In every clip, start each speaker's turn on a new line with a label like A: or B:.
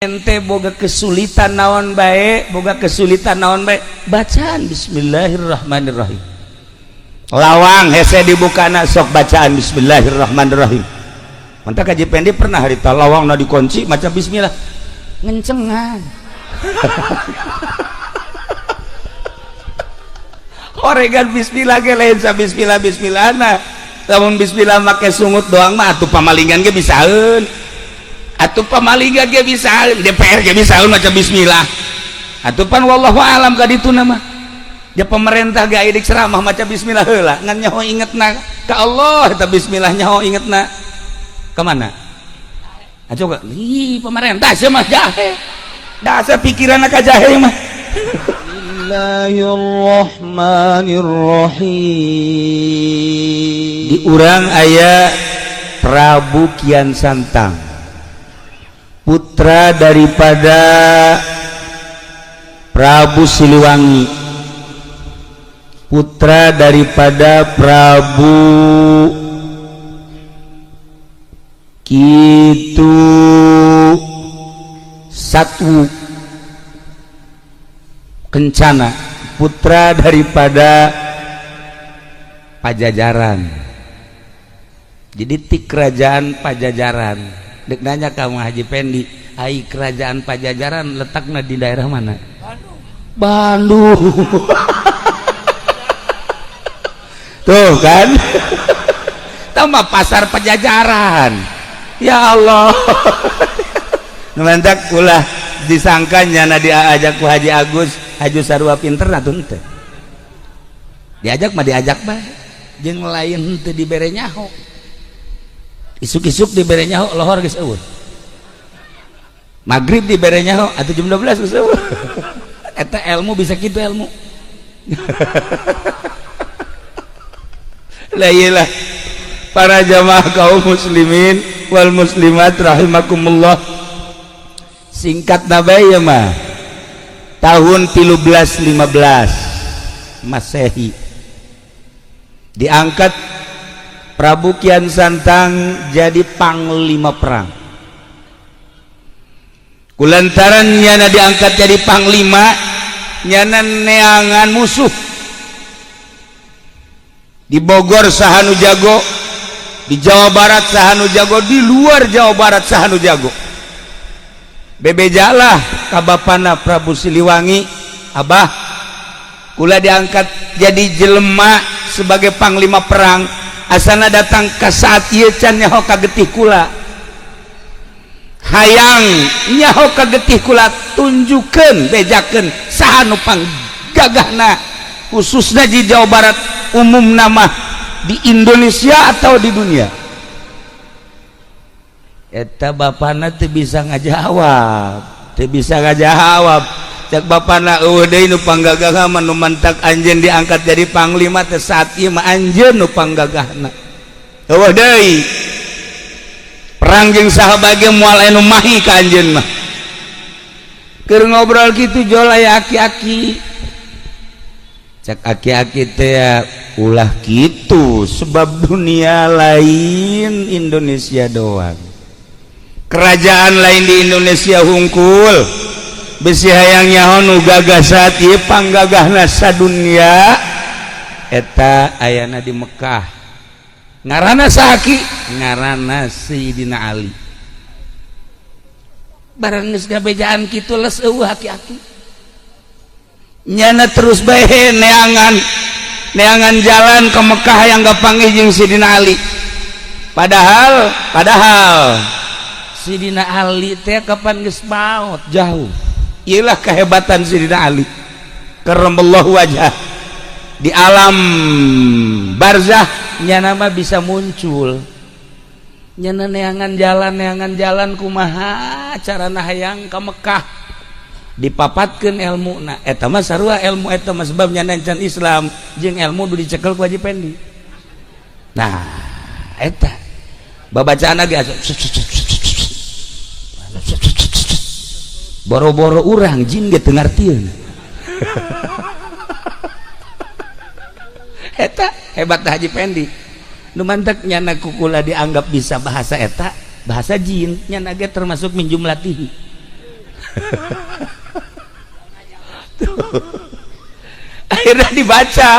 A: Ente boga kesulitan naon bae, boga kesulitan naon bae, bacaan bismillahirrahmanirrahim. Lawang hese dibukana, sok bacaan bismillahirrahmanirrahim. Mantap Haji Pendi pernah harita lawang na dikunci maca bismillah ngencengan. Oregan bismillah ge lain sa bismillah bismillahna. Lamun bismillah make sungut doang mah atuh pamalingan ge bisaeun. Atuh pamalingan ge bisaeun, DPR ge bisaeun maca bismillah. Atuh pan wallahu alam ka ditu mah. Ya pemerintah ge aya ceramah maca bismillah heula, ngan nyaho ingetna ka Allah eta bismillah nyaho ingetna. Kemana? Ah, coba, ih pemerintah sih mah jahe. Dasar pikiran ka jahe mah.
B: Bismillahirrahmanirrahim.
A: Di urang aya Prabu Kian Santang, putra daripada Prabu Siliwangi, putra daripada Prabu Kitu Satu Kencana, putra daripada Pajajaran. Jadi ti kerajaan Pajajaran. Dek nanya kamu Haji Pendi, ai kerajaan Pajajaran letaknya di daerah mana? Bandung. Bandung. Tuh kan? Tambah pasar Pajajaran. Ya Allah. Mantak ulah disangkanya na diajak ku Haji Agus, Haji sarua pinter atuh henteu. Diajak mah diajak bae. Jeung lain henteu dibere nyaho. Isuk-isuk dibere nyaho lohor geus eueuh. Maghrib dibere nyaho atuh jam 12 geus eueuh. Eta ilmu bisa kitu ilmu. Lah iyalah para jamaah kaum muslimin wal muslimat rahimakumullah. Singkat nabai ya mah tahun 1315 Masehi diangkat Prabu Kian Santang jadi panglima perang. Kulantaran nyana diangkat jadi panglima, nyana neangan musuh di Bogor sahanu jago, di Jawa Barat sahanu jago, di luar Jawa Barat sahanu jago. Bebejalah ka bapana Prabu Siliwangi, abah kula diangkat jadi jelema sebagai panglima perang, asana datang ke saat ieu can nyaho ka getih kula, hayang nyaho ka getih kula, tunjukkeun bejakeun saha nu panggagahna khususnya di Jawa Barat, umum nama di Indonesia atau di dunia. Eta bapana teu bisa ngajawab, teu bisa ngajawab. Cek bapana eueuh deui nu panggagah mah nu mantak anjeun diangkat jadi panglima teh saat ieu mah anjeun nu panggagahna. Eueuh deui. Perang jeung saha bae moal aya nu mahi ka anjeun mah. Keur ngobrol kitu jol aya aki-aki. Cek aki-aki teh ulah kitu sebab dunia lain Indonesia doang. Kerajaan lain di Indonesia hungkul besi hayang nyaho nu gagah saat ieu panggagahna sadunya eta ayana di Mekah. Ngaranna saha ki? Ngaranna Sayyidina Ali. Barang geus gabejaan kitu les eueuh aki-aki. Nyana terus bae neangan neangan jalan ke Mekah yang gapanggih jeung Sayyidina Ali. Padahal Sidina Ali teh kapan geus maot jauh. Iyalah kehebatan Sidina Ali. Karramallahu wajah. Di alam barzah nyana mah bisa muncul. Nyana neangan jalan kumaha carana hayang ka Mekah. Dipapatkeun ilmuna. Eta mah sarua ilmu eta mah sebab nyana can Islam jeung ilmu nu dicekel ku Haji Pendi. Nah, eta babacaan ge boro-boro urang jin ge teu ngartieun. Eta hebat Haji Pendi. Nu mantak nyana kukula dianggap bisa bahasa eta, bahasa jin, nyana ge termasuk min jumlatihi. Tuh. Akhirnya dibaca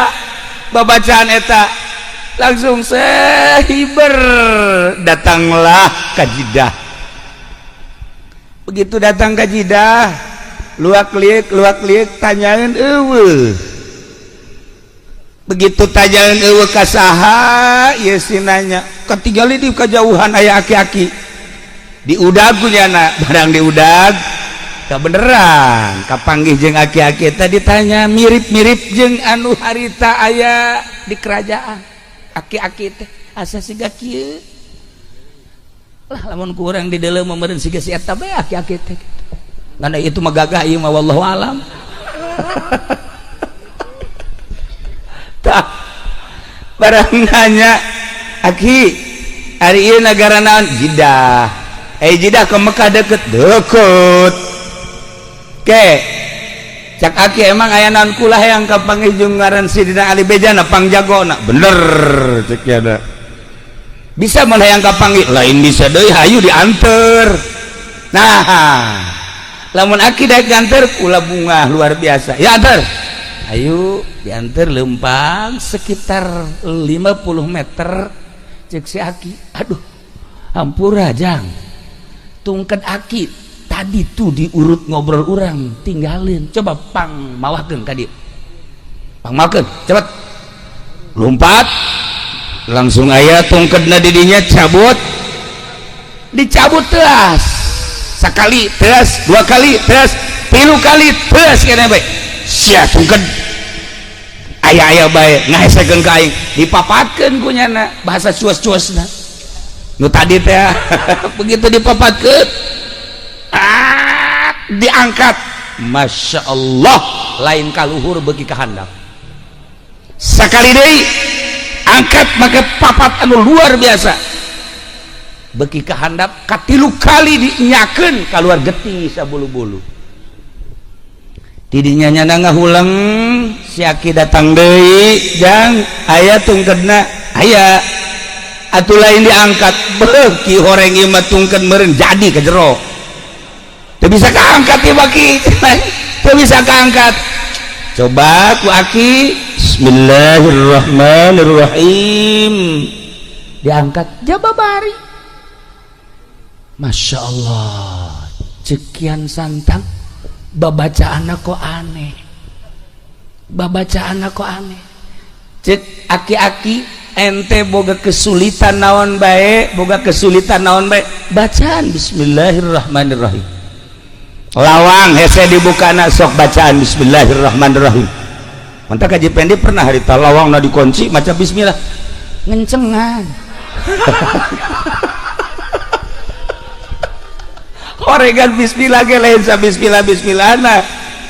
A: babacaan eta langsung sehiber datanglah ka Jidah. Begitu datang ka Jidah, luak liuk tanyain eueuh. Begitu tanyain eueuh ka saha ieu si nanya, katinggali di kejauhan aya aki-aki. Diudag ku nyana, barang diudag kebeneran kapanggih jeung aki-aki tadi, ditanya mirip-mirip jeung anu harita aya di kerajaan. Aki-aki teh asa siga kieu lah, lamun kurang di dalam meureun siga si eta bae aki-aki teh gitu. Ngan itu mah gagah ieu mah, wallahu alam. Tah, barang nanya, "Aki, ari ieu nagara naon?" "Jidah." "Eh, Jidah ke Mekah deket?" "Deket." "Ke cak aki emang aya naon kula hayang kapanggih jeung ngaran Sidina Ali bejana pangjagona?" "Bener," cek ada. "Bisa mun hayang kapanggih?" "Lain bisa deui, hayu dianter." Nah, lamun aki daek nganter kula bunga luar biasa. "Ya anter." Ayo dianter lempang sekitar 50 meter, cek si aki, "Aduh, hampura jang, tungket aki tadi tuh diurut ngobrol orang tinggalin, coba pang mawakeun ka dieu, pang mawakeun cepet." Lompat langsung aya tungketna didinya, cabut, dicabut teas sekali, teas dua kali, teas tilu kali, teas kena bae sia tungket aya-aya bae ngahesekeun ka aing, dipapatkeun ku nyana bahasa cuas-cuasna nu tadi teh. Begitu dipapatkeun, ah, diangkat, Masya Allah, lain kaluhur bagi kehandap. Sekali deui angkat make papat anu luar biasa beki kehandap, katilu kali dinyakeun keluar getih sabulu-bulu. Tidinya nyana ngahuleng, si aki datang deui, "Jang, aya tungkedna?" "Aya." Atuh lain diangkat, beuki horeng ieu mah tungked meureun jadi ke jero. Teu bisa kaangkat ieu baki, teu bisa kaangkat. Coba ku aki, bismillahirrahmanirrahim, diangkat jababari. Masya Allah, cekian santang, babacaan kok aneh, babacaan kok aneh. Cek aki-aki, "Ente boga kesulitan naon bae, boga kesulitan naon bae, bacaan bismillahirrahmanirrahim. Lawang hese dibuka na sok bacaan bismillahirrahmanirrahim." Mantap Kaji Pendi pernah harita lawang na dikunci maca bismillah ngencengan. Horegan bismillah ge lain sa bismillah bismillah na.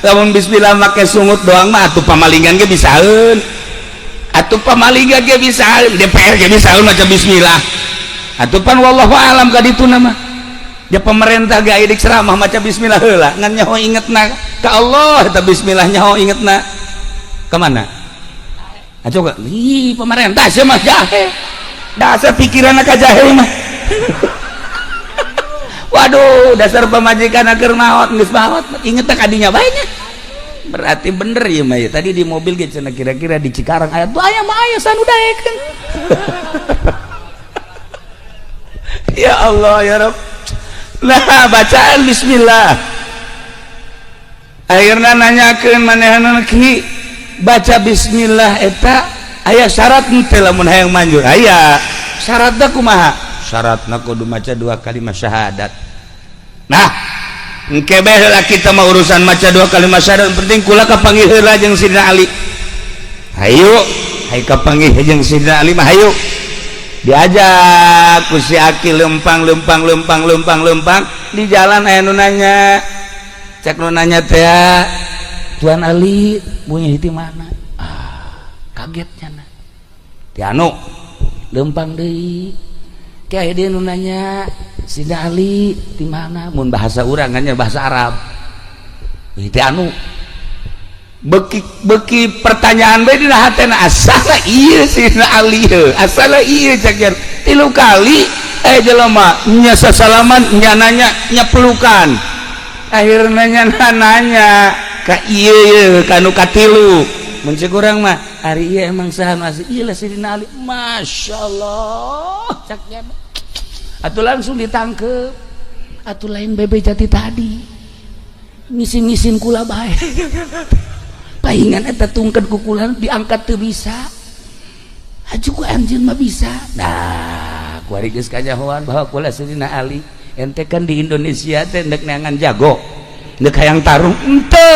A: Lamun bismillah make sungut doang mah atuh pamalingan ge bisaeun. Atuh pamalingan ge bisaeun, DPR ge bisaeun maca bismillah. Atuh pan wallahu alam ka ditu nama. Ya pemerintah ge aya ceramah maca bismillah heula, ngan nyaho ingetna ka Allah eta bismillah, nyaho ingetna ka mana? Ah coba, ih pemerintah sia mah jahe. Dasar pikiranna ka jahe mah. Waduh, dasar pamajikan keur maot, geus maot inget ka dinya bae nya. Berarti bener ya mah ya. Tadi di mobil ge cenah kira-kira di Cikarang aya tuh, aya mah aya sanu daekeun. Ya Allah ya Rabb. Nah, bacaan bismillah. Akhirna nanyakeun manehna, "Ki, baca bismillah eta aya syarat henteu lamun hayang manjur?" "Aya." "Syaratna kumaha?" "Syaratna kudu maca dua kalimat syahadat." Nah, engke bae heula kita mah urusan maca dua kalimat syahadat, penting kula kapanggih heula jeung Sidina Ali. Hayu, hayu kapanggih jeung Sidina Ali mah hayu. Diajak ku si aki lempang lempang lempang lempang lempang, di jalan aya nu nanya. Cek nu nanya teh, "Tuan Ali punya di mana?" Ah, kagetnya na. Ti anu lempang deui. Kayak dia nu nanya, "Sidina Ali di mana?" Mun bahasa urang nya bahasa Arab. Ti anu beki beki pertanyaan bae dina hatena, asala ieu Sidina Ali heuh, asala ieu cek tilu kali jelema nya sasalaman, nya nanya, nya pelukan. Akhirnya nanya ka ieu ka nu katilu. Mun cek urang mah, ari ieu emang saha nu asli? Ieu lah Sidina Ali. Masya Allah, cak nya. Atuh langsung ditangkep. Atuh lain bebe jati tadi. Ngisin-ngisin kula bae. Paingan eta tungkeun ku kula diangkat teu bisa. Aju ku anjeun mah bisa. Nah, kuari geus kanyahoan bahwa kula Sidina Ali. Ente kan di Indonesia teh ndek neangan jago. Ndek hayang tarung ente.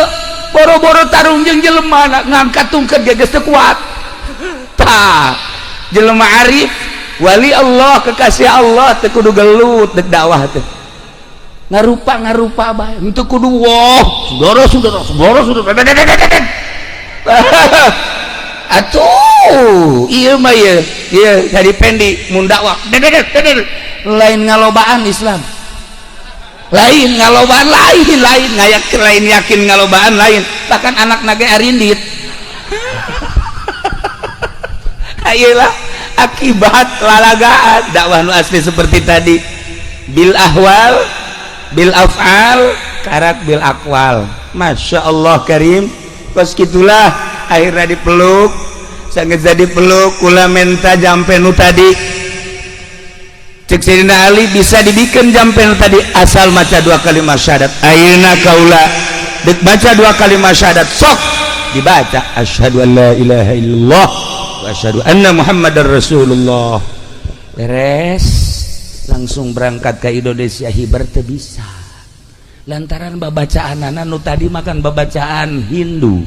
A: Boro-boro tarung jeung jelema ngangkat tungkeun ge geus teu kuat. Tah, jelema arif, wali Allah, kekasih Allah teu kudu gelut dek dakwah teh. Ngarupa-ngarupa bae, henteu kudu wah, saudara saudara saudara saudara. Atuh, ieu mah ieu, ieu jadi pendi mun dakwah. Lain ngalobaan Islam. Lain ngalobaan, lain lain ngayak, lain yakin ngalobaan, lain bahkan anak naga arindit. Ayolah, akibat lalagaan dakwah nu asli seperti tadi, bil ahwal, bil af'al, karak bil aqwal. Masya Allah karim. Pas gitulah akhirnya dipeluk, sangat jadi peluk, kula menta jampe nu tadi. Cek Sayyidina Ali, bisa dibikin jampe nu tadi asal maca dua kalimat syahadat. Ayeuna kaula dek baca dua kalimat syahadat, sok dibaca asyhadu an la ilaha illallah wa asyhadu anna muhammadar rasulullah. Beres, langsung berangkat ke Indonesia. Hiber teu bisa lantaran babacaan nu tadi makan babacaan Hindu,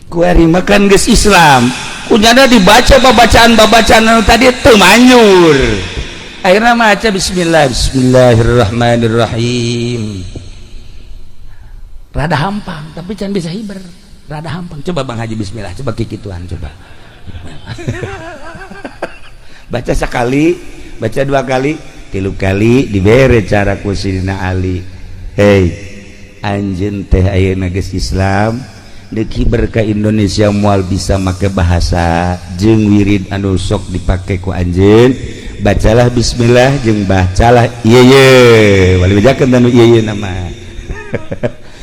A: kuari makan geus Islam, kunyana dibaca babacaan-babacaan nu tadi teu manjur. Akhirnya maca bismillah, bismillahirrahmanirrahim, rada hampang tapi can bisa hiber, rada hampang. Coba Bang Haji bismillah, coba kikituan, coba baca sekali, baca dua kali, tilu kali, dibere cara ku Sidina Ali. Hei anjeun teh ayeuna geus Islam, deuk hiber ka Indonesia moal bisa make bahasa jeung wirid anu sok dipake ku anjeun. Bacalah bismillah jeung bacalah ieu ye wali bejakeun anu ieu ye nama.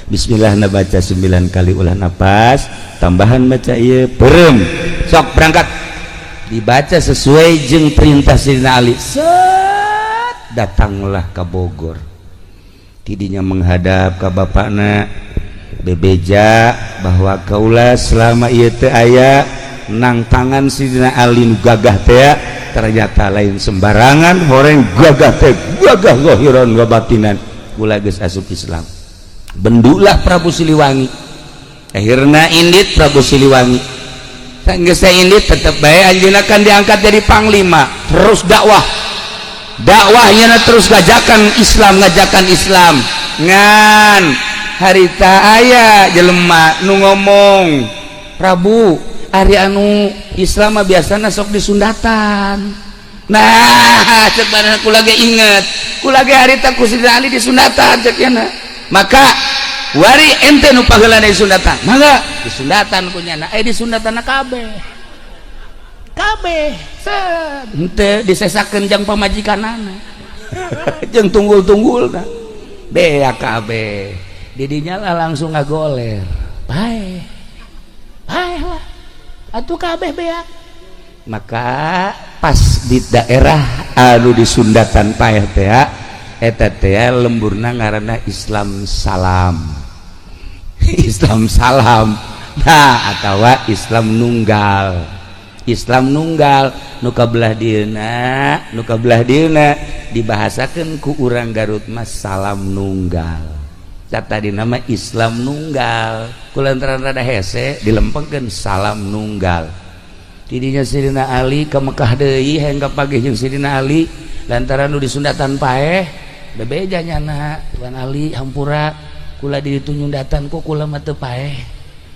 A: Bismillah na baca 9 kali, ulah napas tambahan, baca ieu perem, sok berangkat. Dibaca sesuai jeung perintah Sidina Ali. Set, datanglah ke Bogor. Tidinya menghadap ke bapakna, bebeja bahwa kaula selama ieu teu aya nang tangan Sidina Ali nu gagah teh ternyata lain sembarangan, horeng gagah teh gagah zahiran wa batinan. Kula geus asup Islam. Bendulah Prabu Siliwangi. Akhirna indit Prabu Siliwangi. Geus indit, tetep bae anjeunna kan diangkat jadi panglima, terus dakwah, dakwahnya terus ngajakan Islam, ngajakan Islam. Ngan harita aya jelema nu ngomong, "Prabu, ari anu Islam mah biasana sok disundatan." Nah, cek badan kula ge inget, kula ge harita ku Sidina Ali disundatan, cek nya. Maka wari ente nu paheulana disundatan, mangga disundatan ku nyana. Eh, disundatan kabeh kabeh, set henteu disesakeun jang pamajikanana jeung tunggul-tunggulna, beak kabeh. Didinya lah langsung ngagoler, bae bae lah atuh kabeh beak. Maka pas di daerah anu disundatan paeh teh, eta teh lemburna ngaranna Islam salam, Islam salam. Nah, atawa Islam nunggal, Islam nunggal nu kabelah dieuna, nu kabelah dieuna dibahasakeun ku urang Garut mah salam nunggal. Tadi nama Islam nunggal, kulantaran rada hese dilempengkeun salam nunggal. Tidinya Sidina Ali ke Mekah deui, hayang kapagih jeung Sidina Ali lantaran nu disundatan paeh. Bebeja nyana, "Tuan Ali, hampura, kula di ditu nyundatan kok kula mah teu paeh."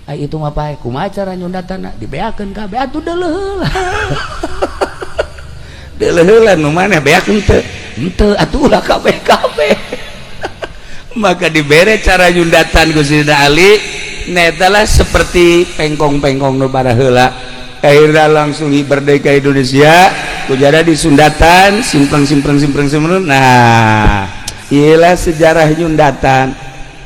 A: Ai itu mah paeh, kumaha cara nyundatanna? Dibeakeun kabeh atuh, deuleuh heula, deuleuh heula nu maneh beak henteu, henteu atuh ulah kabeh kabeh. Maka dibere cara nyundatan ku Sidina Ali netalah seperti pengkong-pengkong nu heula. Akhirnya langsung merdeka Indonesia, kujada di sundatan simpreng simpreng simpreng simpreng. Nah, iyalah sejarah nyundatan.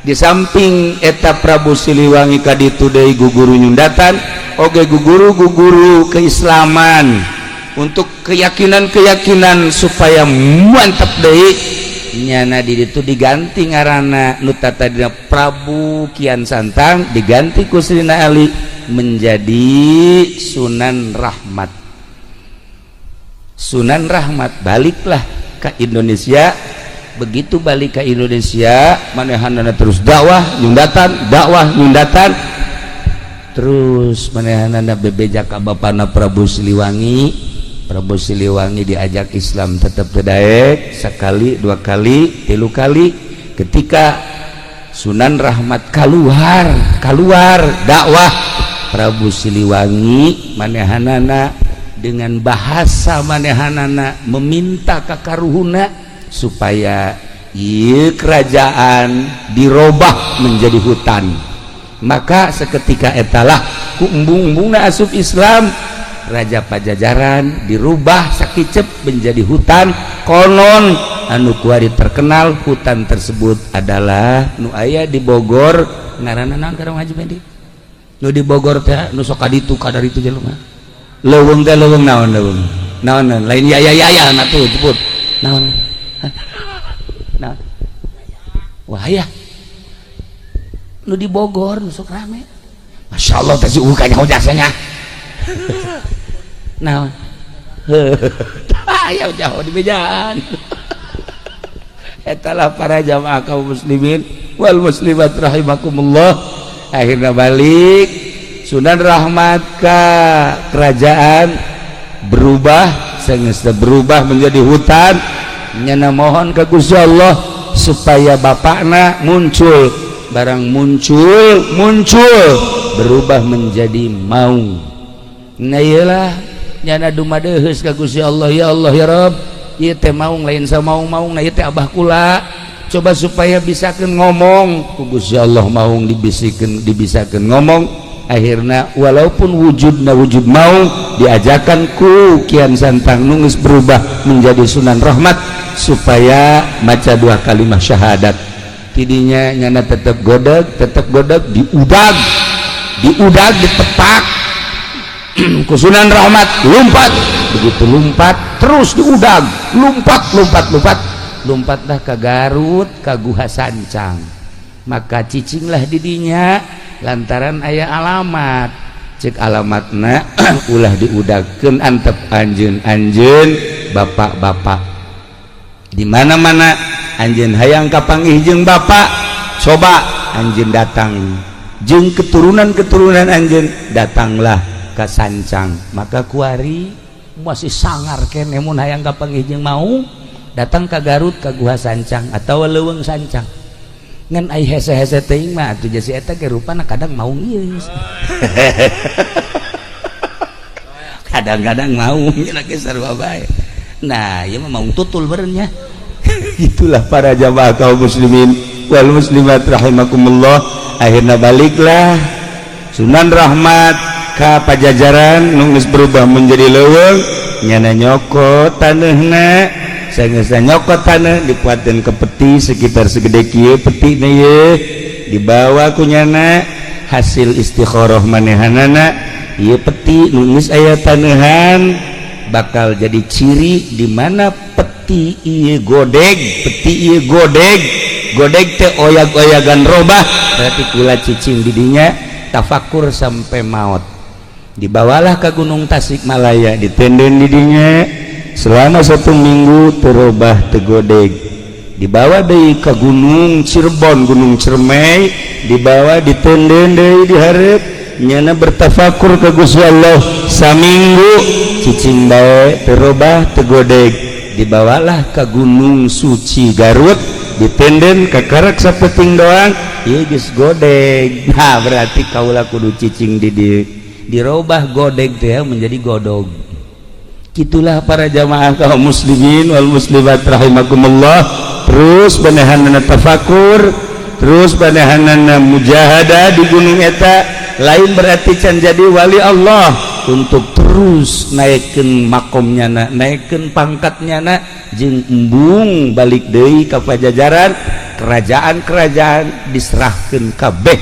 A: Di samping eta Prabu Siliwangi kaditu deui guguru nyundatan oge, guguru-guguru keislaman untuk keyakinan-keyakinan supaya mantap deui. Nyana di ditu diganti ngaranna, nu tadina Prabu Kian Santang diganti ku Sayyidina Ali menjadi Sunan Rahmat. Sunan Rahmat baliklah ke Indonesia. Begitu balik ke Indonesia, manehanana terus dakwah nyundatan, dakwah nyundatan terus. Manehanana bebeja ka bapana Prabu Siliwangi. Prabu Siliwangi diajak Islam tetap daek, sekali, dua kali, tilu kali. Ketika Sunan Rahmat keluar keluar dakwah, Prabu Siliwangi manehanana dengan bahasa manehanana meminta ka karuhuna supaya ieu kerajaan dirobah menjadi hutan. Maka seketika etalah ku embung-embungna asup Islam. Raja Pajajaran dirubah sakicep menjadi hutan. Konon anu kuari terkenal hutan tersebut adalah nu aya di Bogor. Ngaranna naon, Karang Haji Mendi? Nu di Bogor teh, nu sok kaditu kadaritu jelema, leuweung teh, leuweung naon, leuweung naon, naon? Lain ya ya ya ya, nah tuh jebut naon? Nah, wah ya, nu di Bogor nu sok rame. Masya Allah teh, si kayaknya jasanya naon? Aya jauh di bejaan. Etalah para jamaah kaum muslimin wal muslimat rahimakumullah. Akhirnya balik Sunan Rahmat ke kerajaan, berubah, sengesta berubah menjadi hutan. Nyana mohon ke Gusti Allah supaya bapakna muncul. Barang muncul, muncul berubah menjadi maung. Nah, iyalah, nyana dumadeheus ka Gusti Allah, "Ya Allah, ya Rabb, ieu teh maung lain samaung-maung, nah ieu teh abah kula. Coba supaya bisakeun ngomong." Ku Gusti Allah maung dibisikeun, dibisakeun ngomong. Akhirnya walaupun wujudna wujud maung, diajakan ku Kian Santang nu geus berubah menjadi Sunan Rahmat supaya maca dua kalimat syahadat. Tidinya nyana tetap godeg, tetap godeg, diudag, diudag, ditepak ku Sunan Rahmat, lompat. Begitu lompat, terus diudag, lompat, lompat, lompat, lompatlah ke Garut, ke Guha Sancang. Maka cicinglah didinya lantaran aya alamat. Cek alamatna, ulah diudagkeun, antep anjeun, anjeun bapak-bapak di mana-mana anjeun hayang kapanggih jeung bapak, coba anjeun datang jeung keturunan-keturunan anjeun, datanglah ke Sancang. Maka kuari masih sangar kene mun hayang kapanggih jeung maung, datang ke Garut, ke Guha Sancang atau Leuweung Sancang. Ngan ai hese-hese teuing mah atuh jasi eta ge rupana kadang maung ieu, kadang-kadang maung ge sarua bae. Nah, ieu mah maung tutul beurenya. Itulah para jamaah kaum muslimin wal muslimat rahimakumullah. Akhirnya baliklah Sunan Rahmat ka Pajajaran nu geus berubah menjadi leuweung. Nyana nyokot taneuhna. Sanggeusna nyokot taneuh, dipuateun ke peti sekitar segede kieu petina ye, dibawa ku nyana hasil istikharah manehanana. Ieu peti nu geus aya taneuhan bakal jadi ciri di mana peti ieu godeg, peti ieu godeg, godeg teh oyag-oyagan robah, berarti kula cicing didinya tafakur sampai maut. Dibawalah ke Gunung Tasikmalaya, ditenden didinya selama satu minggu, terobah, teu godeg. Dibawa deui ke Gunung Cirebon, Gunung Ciremai, dibawa, ditenden deui dihareup. Nyana bertafakur ke Gusti Allah saminggu, cicing bae, terobah, teu godeg. Dibawalah ke Gunung Suci Garut, ditenden ke karak sapeting doang, ieu geus godeg. Nah, berarti kaula kudu cicing di dieu. Dirobah godeg teh menjadi godog. Gitulah para jamaah kaum muslimin wal muslimat rahimakumullah. Terus manehanana tafakur, terus manehanana mujahadah di gunung eta. Lain berarti can jadi wali Allah, untuk terus naikkan makomnya na, naikkan pangkatnya na, jeung embung balik deui ka Pajajaran. Kerajaan-kerajaan diserahkan kabeh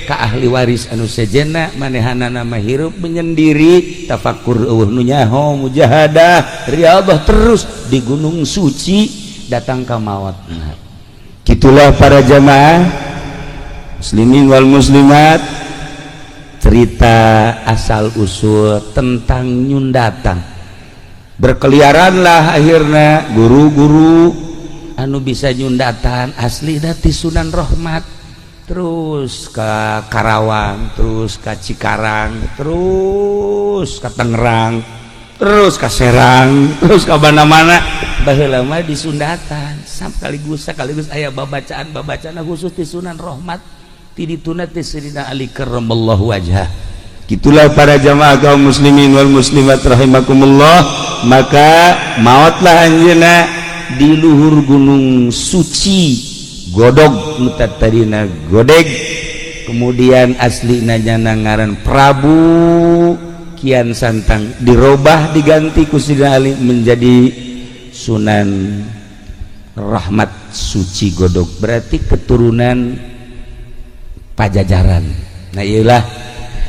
A: ka ahli waris anu sejenna. Manehanana mah hirup menyendiri, tafakur, euweuh nu nyaho, mujahadah, riyadhah terus di Gunung Suci, datang ka maot. Nah, gitulah para jamaah muslimin wal muslimat, cerita asal usul tentang nyundatan. Berkeliaranlah akhirnya guru-guru anu bisa nyundatan asli dati Sunan Rahmat, terus ke Karawang, terus ke Cikarang, terus ke Tangerang, terus ke Serang, terus ke mana-mana. Baheula mah disundatan sekaligus sekaligus aya babacaan babacaan khusus di Sunan Rahmat, ti dituna ti Sayyidina Ali karramallahu wajhah. Gitulah para jamaah kaum muslimin wal muslimat rahimakumullah. Maka maotlah anjeunna di luhur Gunung Suci Godog, nu tadina Godeg. Kemudian asli nyana ngaran Prabu Kian Santang, dirubah, diganti ku Sidina Ali menjadi Sunan Rahmat Suci Godog, berarti keturunan Pajajaran. Nah, iyalah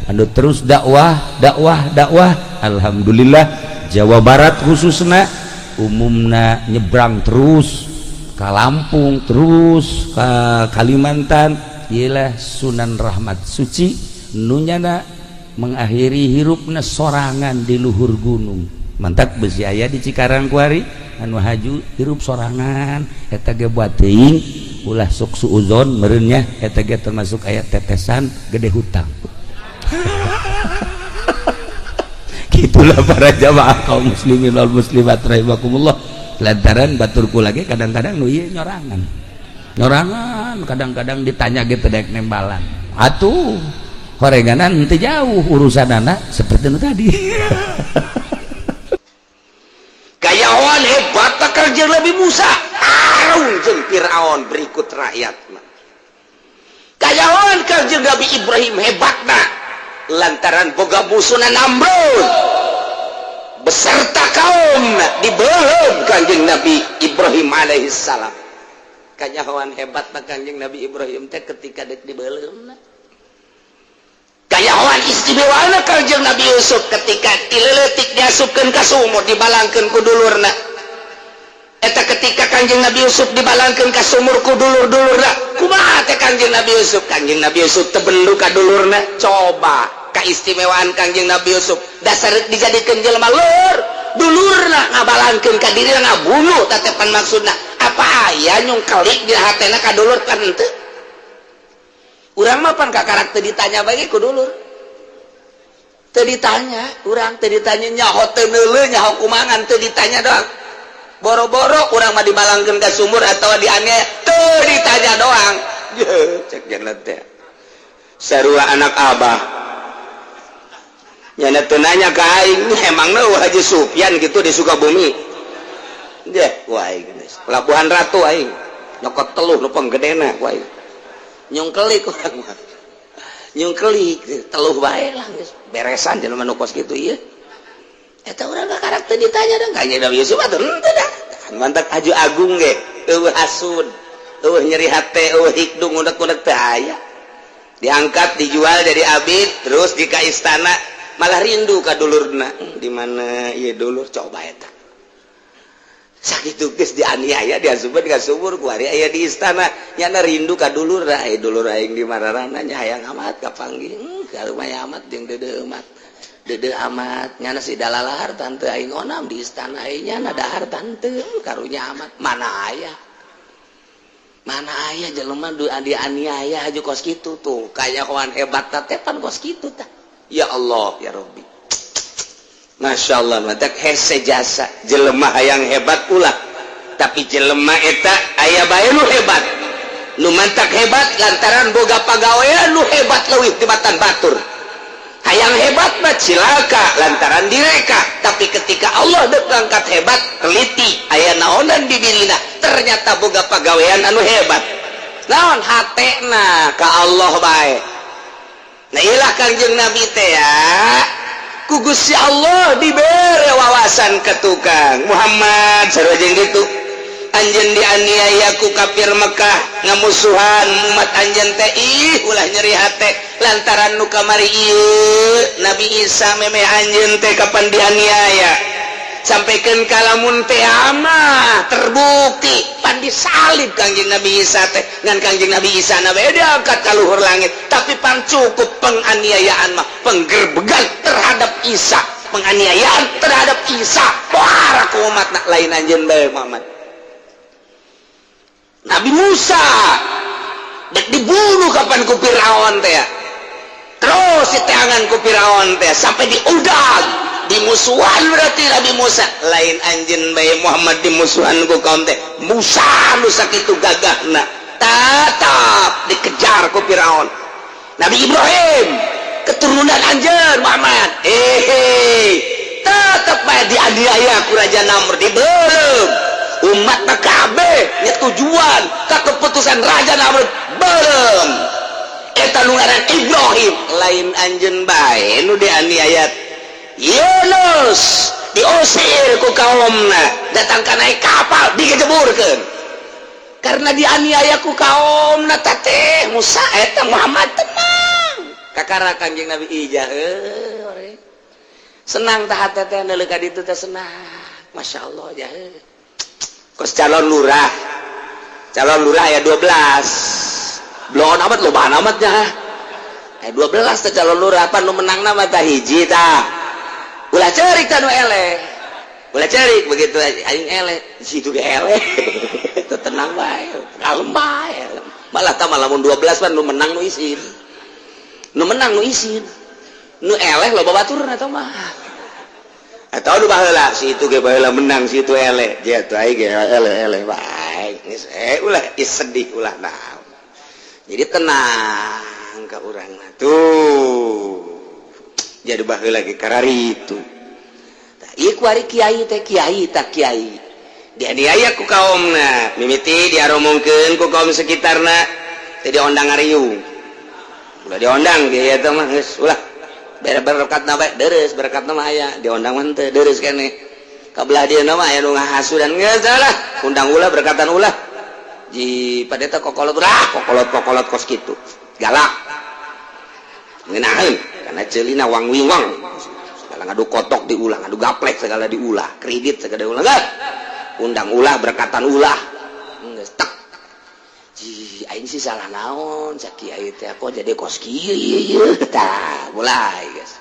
A: anu terus dakwah, dakwah, dakwah. Alhamdulillah, Jawa Barat khususnya, umumna nyebrang terus ke Lampung, terus ke Kalimantan. Ialah Sunan Rahmat Suci nunyana mengakhiri hirupna sorangan di luhur gunung. Mantak besi aya di Cikarang kuari anu haju hirup sorangan. Eta ge buat teuing, ulah sok suuzon meureun nya, eta ge termasuk aya tetesan gede hutang. Itulah para jamaah kaum muslimin wal muslimat rahimakumullah, lantaran baturku lagi kadang-kadang nu ieu nyorangan nyorangan, kadang-kadang ditanya gitu dek nembalan atuh horenganan henteu jauh urusan anak seperti itu tadi.
B: Kayawan hebat kerja Nabi Musa tarung jeung Firaun berikut rakyat. Kayawan kerja Nabi Ibrahim hebatna lantaran boga musuhna Namrud beserta kaum, dibeuleum Kanjeng Nabi Ibrahim alaihissalam. Kanyahoan hebat Kanjeng Nabi Ibrahim teh ketika dek dibeuleum. Kanyahoan istimewa Kanjeng Nabi Yusuf ketika tileletik diasupkeun ka sumur, dibalangkeun ku dulurna. Eta ketika Kanjeng Nabi Yusuf dibalangkeun ka sumur ku dulur-dulurna, kumaha teh Kanjeng Nabi Yusuf? Kanjeng Nabi Yusuf teu bendu ka dulurna. Coba keistimewaan Kanjeng Nabi Yusuf, dasar dijadikeun jelema lur, dulurna ngabalangkeun ka diri, ngabunuh tatepan. Maksudna apa aya nyungkelik di hatena ka dulur? Kan henteu. Urang mah pan kakarak teu ditanya bae ku dulur, teu ditanya urang, teu ditanya, nyaho teu neuleuh, nyaho kumangan, teu ditanya doang. Boro-boro urang mah dibalangkeun ka sumur atau dianiaya, teu ditanya doang. Cek jalan teh sarua anak abah nyana teu nanya ka aing, emangna Haji Sufyan gitu di Sukabumi deh. Ku aing geus Pelabuhan Ratu, aing nyokot teluh nu panggedena. Ku aing nyungkelik, urang mah nyungkelik teluh bae lah, geus beresan jelema nu kos kitu ieu. Eta urang karakter ditanya dong. Kanjeng Nabi Yusuf atuh henteu dah. Mantak Haji Agung ge euweuh hasud, euweuh nyeri hate, euweuh hikdung unek-unek teu aya. Diangkat, dijual jadi abid, terus di ka istana malah rindu ka dulurna, di mana ieu dulur. Coba eta sakitu geus dianiaya, diasupkeun ka sumur, kuari aya di istana, nyana rindu ka dulur. Aya dulur aing di mararana nya, hayang amat kapanggih. Kalumayan amat jeung deudeuh amat, deudeuh amat nyana si dalalahar tante aing onam di istana aing, nyana dahar tante, karunya amat. Mana aya, mana aya jelema du dianiaya haju kos kitu tuh? Kayak kawan hebat tepan kos kitu tah. Ya Allah, ya Rabbi, Masya Allah. Mantak hese jasa jelema hayang hebat ulah, tapi jelema eta aya bae nu hebat, nu mantak hebat lantaran boga pagawean nu hebat leuwih tibatan batur. Hayang hebat mah cilaka lantaran direka, tapi ketika Allah dek ngangkat hebat, teliti aya naonan di dirina, ternyata boga pagawean anu hebat. Naon hatena ka Allah bae. Nah, ilah Kangjeng Nabi teh ya ku Gusti Allah dibere wawasan ke tukang Muhammad sarua jeung gitu. Anjeun dianiaya ku kafir Mekah, ngamusuhan umat anjeun teh. Ih, ulah nyeri hate lantaran nu kamari ieu Nabi Isa, memeh anjeun teh kapan dianiaya. Sampaikan kalamun teh mah terbukti pan disalib Kangjeng Nabi Isa teh, ngan Kangjeng Nabi Isa na bae diangkat ka luhur langit. Tapi pan cukup penganiayaan mah, penggerbegan terhadap Isa, penganiayaan terhadap Isa para ku umat nak, lain anjeun bae Muhammad. Nabi Musa dek dibunuh kapan ku Firaun teh ya. Terus diteangan ku Firaun teh sampai diudag, dimusuhan. Berarti Nabi Musa, lain anjeun bae Muhammad dimusuhan ku kaum teh. Musa nu sakitu gagahna tetap dikejar ku Firaun. Nabi Ibrahim, keturunan anjeun Muhammad, eh tetap bae dianiaya ku Raja Namrud, dibeuleum umat PKB tujuan ke keputusan Raja Namrud belum. Eta nu ngaran Ibrahim, lain anjeun bae nu dianiaya. Yunus diusir ku kaumna, datang ka naik kapal digejeburkeun karena dianiaya ku kaumna. Teh Musa eta Muhammad tenang kakara Kanjeng Nabi ijah heuh senang tah teh teh neuleuh ka ditu teh senang, Masya Allah jah. Kos calon lurah, calon lurah ya 12 belum amat, loba amatnya eh 12 teh calon lurah. Apa nu menang nama tah hiji tah. Ulah cerik tah nu eleh, ulah cerik begitu aing eleh situ ge eleh itu, tenang bae, kalem bae. Malah tah malah mun 12 pan nu menang nu isin, nu menang nu isin, nu eleh loba baturna eta mah. Atau nu baheula si itu ge baheula menang, si itu eleh dia tuh, aing ge eleh, eleh bae geus. Eh, ulah sedih, ulah naon, jadi tenang ka urang tuh. Jadi baheula lagi karari itu. Tah ieu kuari kiai teh, kiai tak kiai dianiaya ku kaumna, mimiti diaromongkeun ku kaum sekitarna teh, diondang ngariung. Ulah diondang kiai eta mah, geus ulah berkat na bae, deres berkat mah aya, diondang mah teu deres keneh. Kabelah dia mah aya nu ngahasudan, geus lah undang ulah, berkatan ulah. Ji padeta kokolot ulah, kokolot kokolot kos kitu galak ngeunaheun karena ceulina wang wingwang segala, ngadu kotok diulah, ngadu gaplek segala diulah, kredit segala diulah. Geus undang ulah, berkatan ulah, geus tek. Ji aing sih salah naon cak kiai teh, kok jadi kos kieu ieu tah? Mulai guys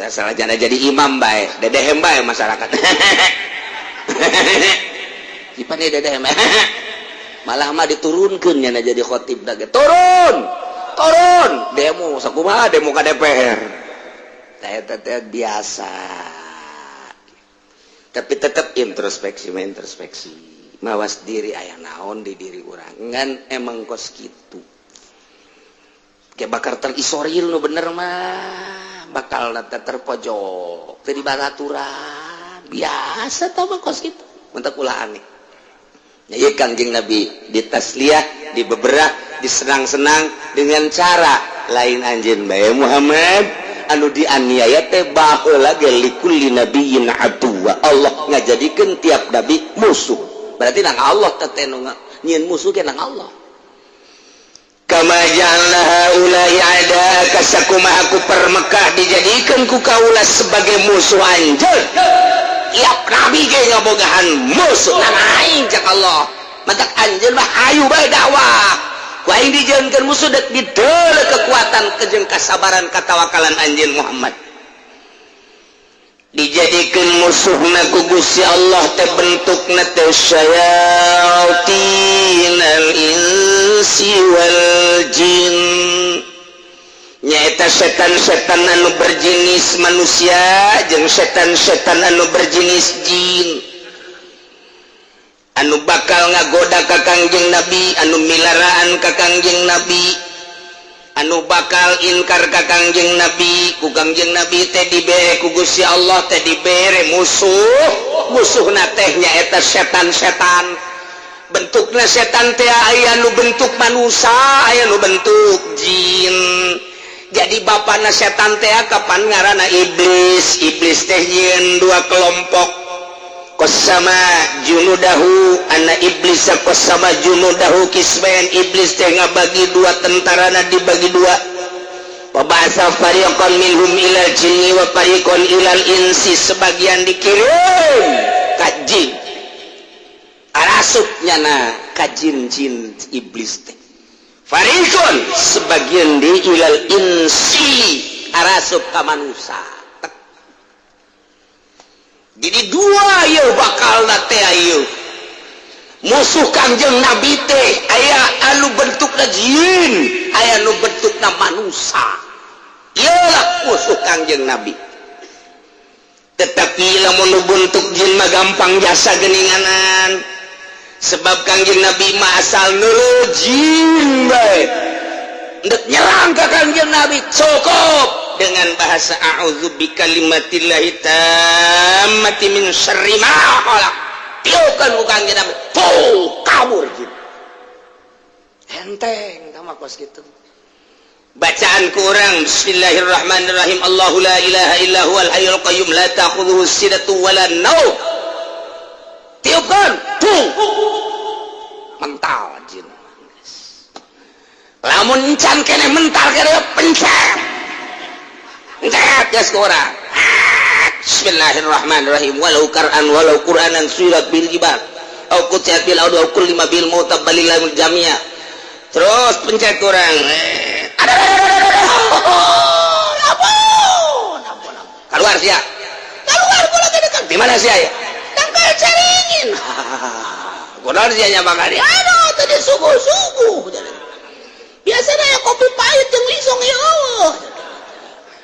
B: salah jana jadi imam bae, dedehem bae masyarakat. Ipan dedehem malah mah diturunkeun nyana jadi khotib dah, turun turun demo sakumaha, demo ka DPR teh teh biasa. Tapi tetap introspeksi, introspeksi, mawas diri, aya naon di diri urang. Ngan emang kos gitu kayak bakal terisolir, nu bener mah bakal nanti terpojok teu dibaraturan biasa tah mah kos gitu. Mentak ulah aneh ya. Kangjeng Nabi ditasliyah, dibeberah, disenang-senang dengan cara lain anjeun bae Muhammad anu dianiaya teh, baheula ge likulli nabiyyin aduwa. Allah ngajadikeun tiap nabi musuh, berarti nang Allah teh nu nyieun musuh ge nang Allah. Kama ja'alna haula'i a'da'aka, sakumaha ku permekah dijadikan ku kaula sebagai musuh anjeun. Tiap nabi ge ngabogahan musuh, nang aing cak Allah. Matak anjeun mah hayu bae dakwah, ku aing dijieunkeun musuh dek dideuleu kekuatan kejeng kasabaran katawakalan anjeun Muhammad. Dijadikan musuhna ku Gusti Allah teh bentukna teh syayatinal insi wal jin, nyaeta setan-setan anu berjenis manusia jeung setan-setan anu berjenis jin, anu bakal ngagoda ka Kangjeng Nabi, anu milaraan ka Kangjeng Nabi, anu bakal inkar ka Kangjeng Nabi. Ku Kangjeng Nabi teh dibere ku Gusti Allah teh dibere musuh. Musuhna teh nyaeta setan-setan. Bentukna setan teh aya nu bentuk manusia, aya nu bentuk jin. Jadi bapana setan teh kapan ngaranna iblis. Iblis teh nyieun dua kelompok. Qasama junudahu anna iblis qasama junudahu qismain, iblis teh ngabagi dua, tentarana dibagi dua. Wa ba'atsa fariqan minhum ilal jinni wa fariqan ilal insi. Sebagian dikirim ka jin, arasup nyana ka jin-jin iblis teh. Fariqon sebagian di ilal insi, arasup ka manusia. Jadi dua yeuh bakal teh ieu musuh Kangjeng Nabi teh, aya anu bentukna jin, aya anu bentukna manusia. Iyalah musuh Kangjeng Nabi. Tetapi lamun nu bentuk jin mah gampang jasa geninganan, sebab Kangjeng Nabi mah asal neuleuh jin bae ndek nyerang ka Kangjeng Nabi cukup dengan bahasa a'udzu bikalimatillahi tammati min syarri ma khalaq. Tiupkan ku Kangjeng Nabi, tuh kabur jin. Enteng sama kos gitu bacaan kurang. Bismillahirrahmanirrahim. Allahu la ilaha illa huwal hayyul qayyum, la ta'khudhuhu sinatu wala naum. Tiupkan, tuh mental jin. Lamun encan kene mental kene, pencet pencet geus ku urang. Bismillahirrahmanirrahim. Walau kar'an walau qur'anan suyirat bil jibal au qutiat bil ardu au kullima bil mauta balillahil jamia. Terus pencet kurang, ada ampun ampun. Keluar sia, keluar kula teh. Di mana sia ya? Tangkal caringin. Kunaon sia nya makan? Aduh, tadi suguh-suguh biasanya ya kopi pahit jeung lisong ya.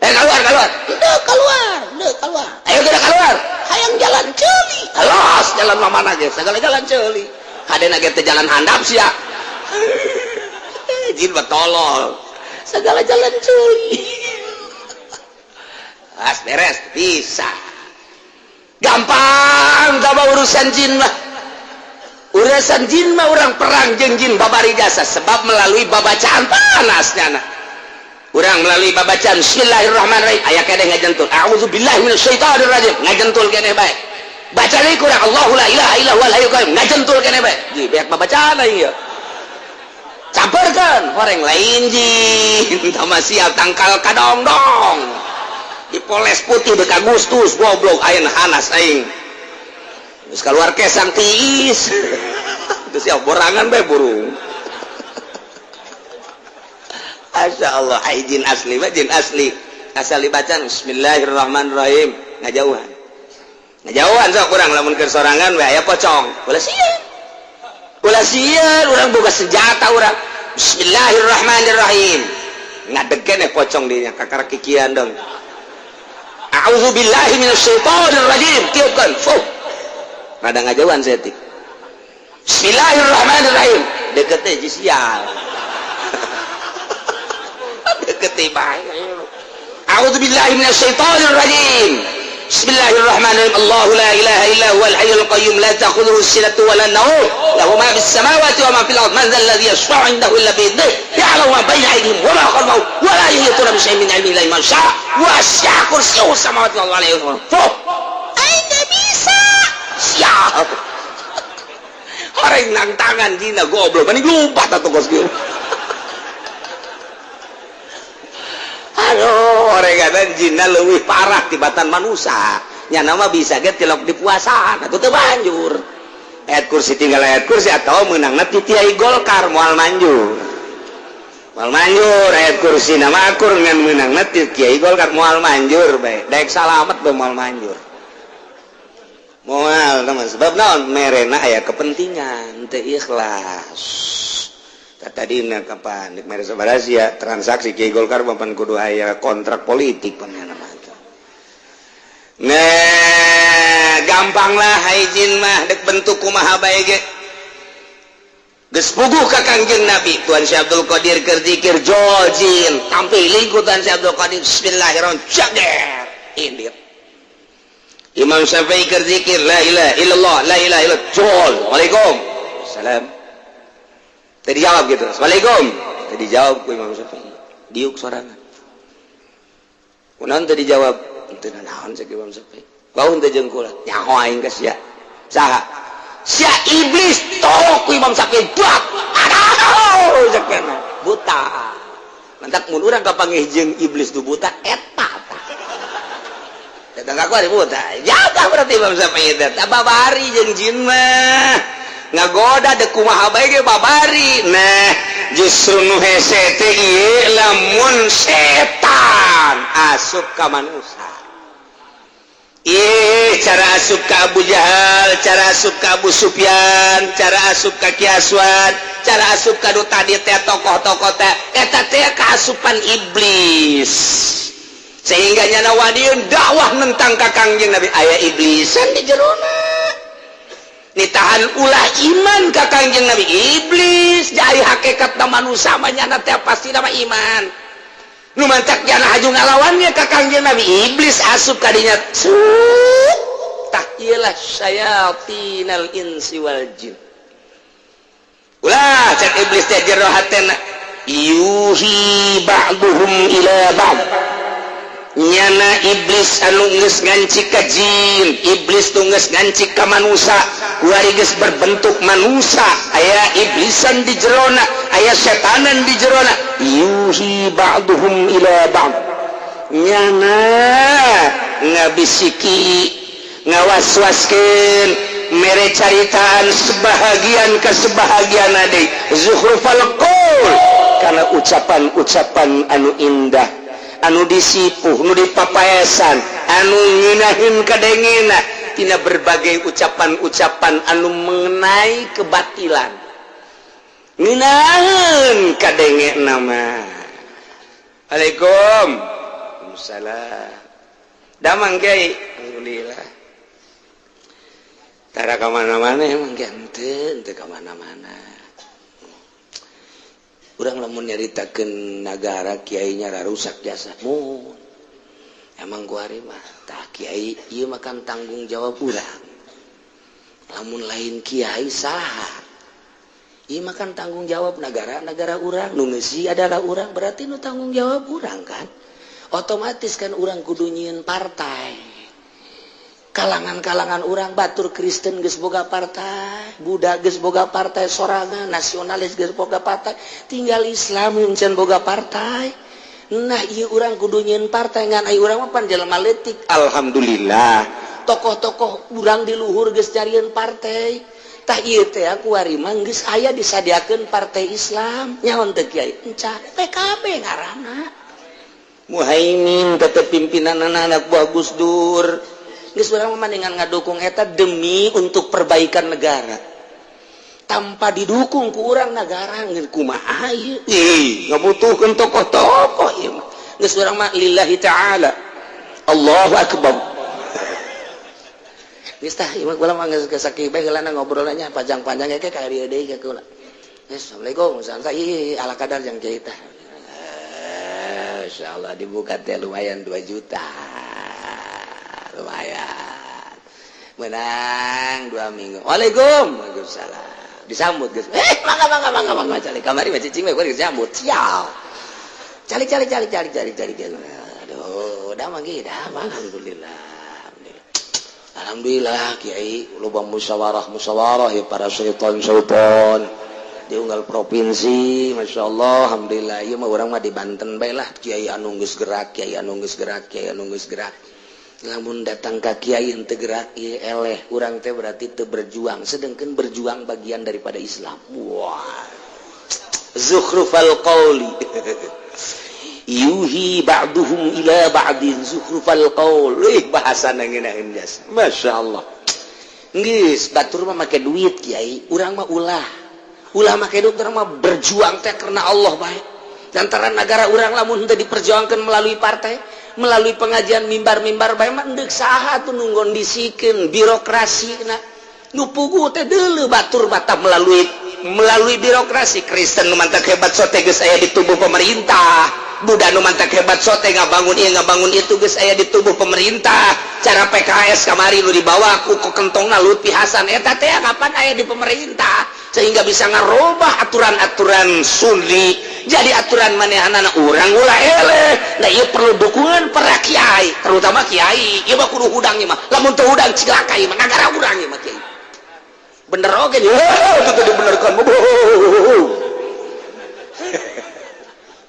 B: Eh, keluar, keluar. Udah keluar, udah keluar. Ayo kita keluar. Hayang jalan ceuli. Alos jalan mana ge, segala jalan ceuli. Hadena ge teh jalan handap sia. Jin mah tolol. Segala jalan ceuli. As beres bisa. Gampang tambah urusan jin mah. Urusan jin mah orang perang jeung jin babari jasa, sebab melalui babacaan panasnya nah. Urang melalui babacaan Bismillahirrahmanirrahim aya keneh ngajentul, a'udzubillahi minasyaitonir rajim, ngajentul keneh bae. Baca deui kurang, Allahu la ilaha illa huwal hayyul qayyum, ngajentul keneh bae. Ji beak babacaan aing ieu. Campurkeun horeng lain jin tama siap tangkal kadongdong. Dipoles putih dek Agustus goblok ayeuna hanas aing. Geus keluar kesang tiis. Terus siap borangan bae burung. Masya Allah, ai jin asli mah jin asli. Asal dibaca Bismillahirrahmanirrahim, ngajauhan. Ngajauhan sok kurang lamun keur sorangan we aya pocong. Ulah sieun. Ulah sieun, urang boga senjata urang. Bismillahirrahmanirrahim. Ngadeg keneh pocong dinya kakara kikian dong. A'udzubillahi minasyaitonir rajim. Tiupkeun. Fuh. Rada ngajauhan setik. Bismillahirrahmanirrahim. Deket teh sial. Deket bae. A'udzubillahi minasyaitonir rajim. Bismillahirrahmanirrahim. Allahu la ilaha illa huwal hayyul qayyum, la ta'khudhuhu sinatu wa la nawm. Lahu ma fis samawati wa ma fil ardh. Man dzal ladzi yashfa'u 'indahu illa bi idhnihi. Ya'lamu ma baina aydihim wa ma khalfahum wa la yuhituna bi syai'in min 'ilmihi illa bima syaa. Wasi'a kursiyyuhu samawati wal ardi. Fuh. Aing teh bisa. Siap. Horeng nang tangan dina goblok, mending lumpat atuh kos kieu. Aduh, orang jinna leuwih parah tibatan manusia. Nya nama bisa ge tilok di puasaan atuh teu banjur. Ayat kursi tinggal ayat kursi atau meunangna ti Kiai Golkar moal manjur. Moal manjur ayat kursi nama akur ngan meunangna ti Kiai Golkar moal manjur bae. Daek salamet bae moal manjur. Moal teman, sebab naon merena aya kepentingan teu ikhlas. Tadina kapan dek mere sabaraha sia transaksi Kiai Golkar papan kudu aya kontrak politik pan nya mah. Nah, gampang lah hai jin mah dek bentuk kumaha bae ge. Geus puguh ka Kangjeng Nabi Tuan Syekh Abdul Qadir keur zikir jol jin tampiling ku Tuan Syekh Abdul Qadir bismillahirrahmanirrahim jager indit. Imam Syafi'i keur zikir la ilaha illallah la ilaha illallah jol. Waalaikum salam. Tadi jawab gitu. Assalamualaikum. Tadi jawab ku Imam Syafi'i. Diuk sorangan. Kunaon tadi jawab? Teu naon cek Imam Syafi'i. Bau teu jeung kula. Nyaho aing ka sia. Saha sia? Iblis. Tok ku Imam Syafi'i, buat aduh, cek buta. Mantak mun urang kapanggih jeung iblis nu buta eta tah. Datang aku ada buta. Jaga berarti Imam Syafi'i teh. Babari jeung jin mah. Ngagoda dek kumaha bae ge babari. Nah, justru nu hese teh ieu lamun setan asup ka manusia. Ih, cara asup ke Abu Jahal, cara asup ke Abu Sufyan, cara asup ke Ki Aswad, cara asup ka nu tadi teh, tokoh-tokoh teh, eta teh kaasupan iblis. Sehingga nyana wadiun dakwah nentang ka Kangjeng Nabi, aya iblisan di jerona. Nitahan ulah iman ka Kangjeng Nabi iblis, jadi hakikat na manusia mah nyana teh pasti nama iman. Nu mantak jana haju ngalawannya ka Kangjeng Nabi, iblis asup kadinya. Tah, iyalah syayatinal insi wal jin. Ulah cek iblis teh jero hatena, yuhi ba'duhum ila ba'd. Nyana iblis anu geus ngancik ka jin, iblis nu geus ngancik ka manusia, kuari geus berbentuk manusia, aya iblisan di jerona, aya setanan di jerona. Yuhi ba'duhum ila ba'd, nyana ngabisiki, ngawaswaskeun, mere caritaan sebahagian ke sebahagian ade, zukhrufal qaul, karena ucapan-ucapan anu indah, anu disipuh, nu dipapaesan, anu ngeunaheun kadengena tina berbagai ucapan-ucapan anu mengenai kebatilan, ngeunaheun kadenge nama. Assalamualaikum. Waalaikumsalam. Damang, Kiai? Alhamdulillah. Tara ka mana-mana emang, Kiai? Henteu, henteu ka mana-mana. Urang lamun nyaritakeun nagara, kiainya rusak jasa mun. Emang kuari mah tah, Kiai, ieu mah kan tanggung jawab urang. Lamun lain kiai, saha? Ieu mah kan tanggung jawab negara, negara urang, nu ngeusi adalah urang, berarti nu tanggung jawab urang kan. Otomatis kan urang kudu nyieun partai. Kalangan-kalangan urang, batur Kristen geus boga partai, Buddha geus boga partai sorangan, nasionalis geus boga partai, tinggal Islam can boga partai. Nah, ieu urang kudu nyieun partai, ngan ai urang mah pan jelema leutik. Alhamdulillah, tokoh-tokoh urang di luhur geus nyarieun partai. Tah, ieu teh kuari mah geus aya disadiakeun partai Islam. Nyaho teu, Kiai? Enca PKB ngaranna. Muhaimin tetep pimpinan, anak buah Gus Dur. Geus, urang mah mendingan ngadukung eta demi untuk perbaikan negara. Tanpa didukung ku urang, negara kumaha ieu? Ih, ngabutuhkeun tokoh-tokoh ieu mah. Geus, urang mah lillahi ta'ala. Allahu akbar. Geus tah, ieu mah kula mah geus sakieu bae heulana ngobrolnya, panjang-panjang ge ka dieu deui ka kula. Geus, Assalamualaikum. Santai ala kadar jang kiai tah. Insyaallah dibuka teh lumayan 2 juta. Lumayan menang 2 minggu. Waalaikum. Waalaikumsalam. Disambut guys. Eh, mangga, mangga, mangga, mangga, calik kamari mah cicing we disambut. Sial, calik, calik, calik, calik, calik, calik. Aduh, udah manggi dah. Alhamdulillah, alhamdulillah, Kiai, loba musyawarah musyawarah ya, para syaitan syaitan di unggal provinsi. Masya Allah, alhamdulillah. Ieu mah urang mah di Banten bae lah. Kiai anu geus gerak, kiai anu geus gerak, kiai anu geus gerak. Lamun datang ka kiai henteu gerak, ieu eleh urang teh, berarti teu berjuang, sedangkan berjuang bagian daripada Islam. Wah, zukhrufal qauli, yuhi ba'duhum ila ba'din zukhrufal qaul. Ih, bahasa ngeunaheun jasa, Masya Allah. Geus, batur mah make duit, Kiai, urang mah ulah, ulah make duit. Urang mah berjuang teh karena Allah bae. Antara negara urang lamun henteu diperjuangkan melalui partai, melalui pengajian, mimbar-mimbar bae mah, endek saha tuh nu ngondisikeun birokrasi? Na nu puguh teh deuleu batur mata melalui melalui birokrasi. Kristen nu mantak hebat sote geus aya di tubuh pemerintah, Buddha nu mantak hebat sote ngabangun ieu, ngabangun itu, geus aya di tubuh pemerintah. Cara PKS kamari nu dibawa ku kentongna Lutfi Hasan eta teh kapan aya di pemerintah, sehingga bisa ngarubah aturan-aturan Sunni jadi aturan manehanana. Urang ulah eleh. Nah, ieu perlu dukungan para kiai, terutama kiai. Ieu mah kudu hudang ieu mah. Lamun teu hudang, cilaka ieu mah nagara urang ieu mah, kiai. Bener oge nya, itu tadi dibenerkan.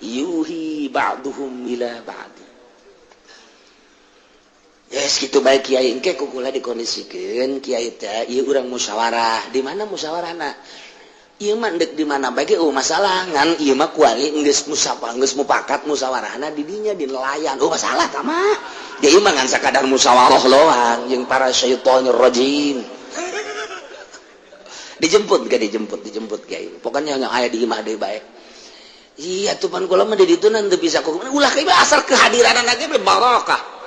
B: Yuhi ba'duhum ila ba'd. Yes, gitu baik kiai engke ku kula dikondisikeun kiai teh ieu urang musyawarah. Di mana musyawarahna? Ieu mah deuk di mana bae ge eueuh masalah, ngan ieu mah kuari geus musyawarah, geus mupakat musyawarahna di dinya di nelayan. Oh, masalah tah mah. Ieu mah ngan sakadar musyawarah doang jeung para syaitonir rajim. Dijemput gak dijemput, dijemput kiai. Pokoknya yang aya di imah deui bae. Iya tuh pan kula mah di ditu teu bisa ku ulah kieu asal kehadiranana ge barokah.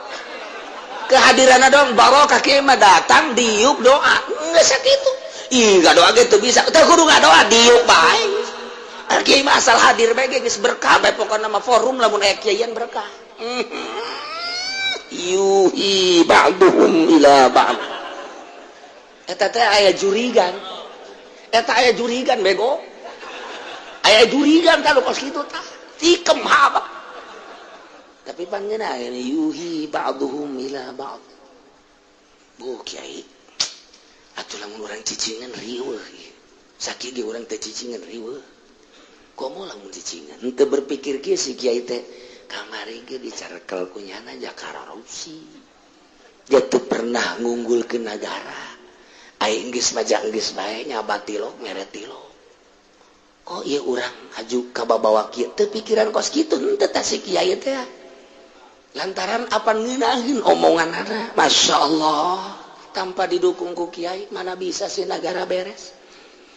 B: Kehadiran dong barokah, kieu mah datang diuk doa geus sakitu. Ih, enggak doa gitu bisa. Teu kudu ngadoa, diuk bae. Kiai mah asal hadir bae geus berkah bae, pokona mah forum lamun aya kiaian berkah. Yuhi ba'duhum ila ba'd. Eta teh aya jurigan. Eta aya jurigan bego. Aya jurigan tah kos kitu tah. Tikem haba. Tapi pangeuna yuhi ba'duhum ila ba'd. Bu kiai, atuh lamun urang cicingan riweuh. Sakieu ge urang teh cicingan riweuh. Komo lamun cicingan? Henteu berpikir kieu si kiai teh, kamari ge dicarekel ku nyana korupsi. Dia teu pernah ngunggul ke negara. Aing geus majang geus bae nyabat tilok mere tilok. Kok ieu urang haju kababawa kieu? Teu pikiran kos kitu henteu tah si kiai teh. Lantaran apa ngeunaheun omonganana, Masya Allah, tanpa didukung ku kiai mana bisa sih negara beres?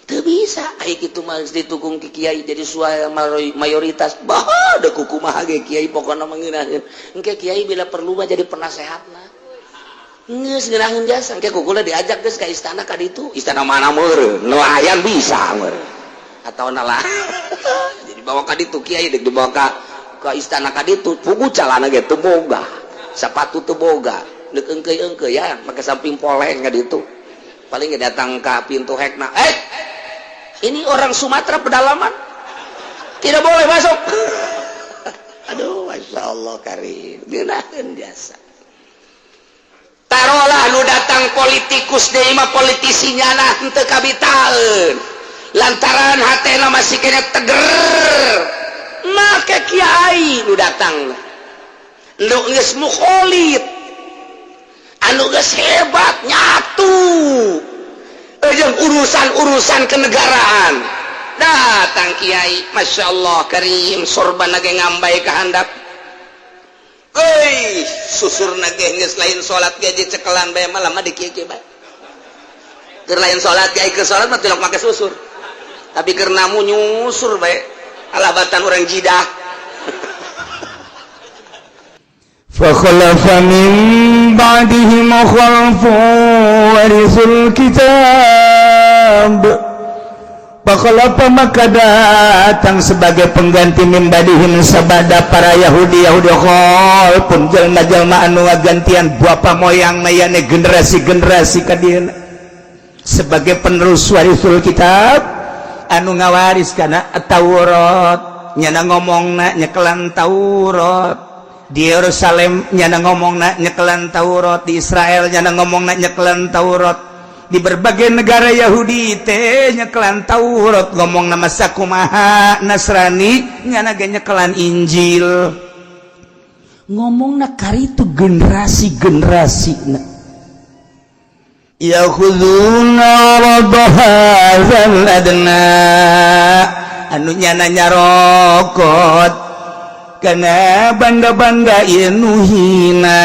B: Teu bisa. Ai kitu mah geus didukung ku kiai jadi suara mayoritas. Bah, da kumaha ge kiai pokona mah ngeunaheun. Engke kiai bila perlu mah jadi penasehatna. Geus ngeunaheun jasa, engke ku kula diajak geus ka istana ka ditu. Istana mana meureun? Nelayan bisa meureun. Atau nalah. Jadi bawa ka ditu kiai deuk dibawa ka istana ka ditu, pugu calana ge teu boga, sepatu teu boga, deuk eungkeuy-eungkeuy ya make samping poleng ka ditu. Paling ge datang ka pintu hekna, "Eh, ini orang Sumatera pedalaman. Tidak boleh masuk." Aduh, Masya Allah karim. Ngeunaheun jasa. Taruhlah nu datang politikus deui mah, politisi nyana henteu kabitaeun. Lantaran hatena masih kena teger. Make kiai nu datang nu geus mukholid, anu geus hebat nyatu jeung urusan-urusan kenegaraan. Datang kiai, Masya Allah karim, sorban ge ngambay ka handap. Euy, susurna ge geus lain salat ge dicekelan bae, malah mah dikieu bae. Keur lain salat kiai, keur salat mah tilok make susur. Tapi keur namu nyusur bae. Alabatan orang jidah.
A: فخلف من بعدهم خلف ورثوا الكتاب. فخلف maka datang sebagai pengganti من بعدهم sabada para Yahudi Yahudi خلف jelma-jelma anu ngagantian bapa moyang mayane generasi-generasi kadieuna sebagai penerus ورثوا الكتاب anu ngawaris kana Taurat. Nyana ngomongna nyekelan Taurat di Yerusalem, nyana ngomongna nyekelan Taurat di Israel, nyana ngomongna nyekelan Taurat di berbagai negara Yahudi teh nyekelan Taurat ngomong nama. Sakumaha Nasrani nyana ge nyekelan Injil ngomongna karitu generasi-generasi na يأخذون عرض هذا الأدنى anu nyana nyarokot karena banda-banda nu hina.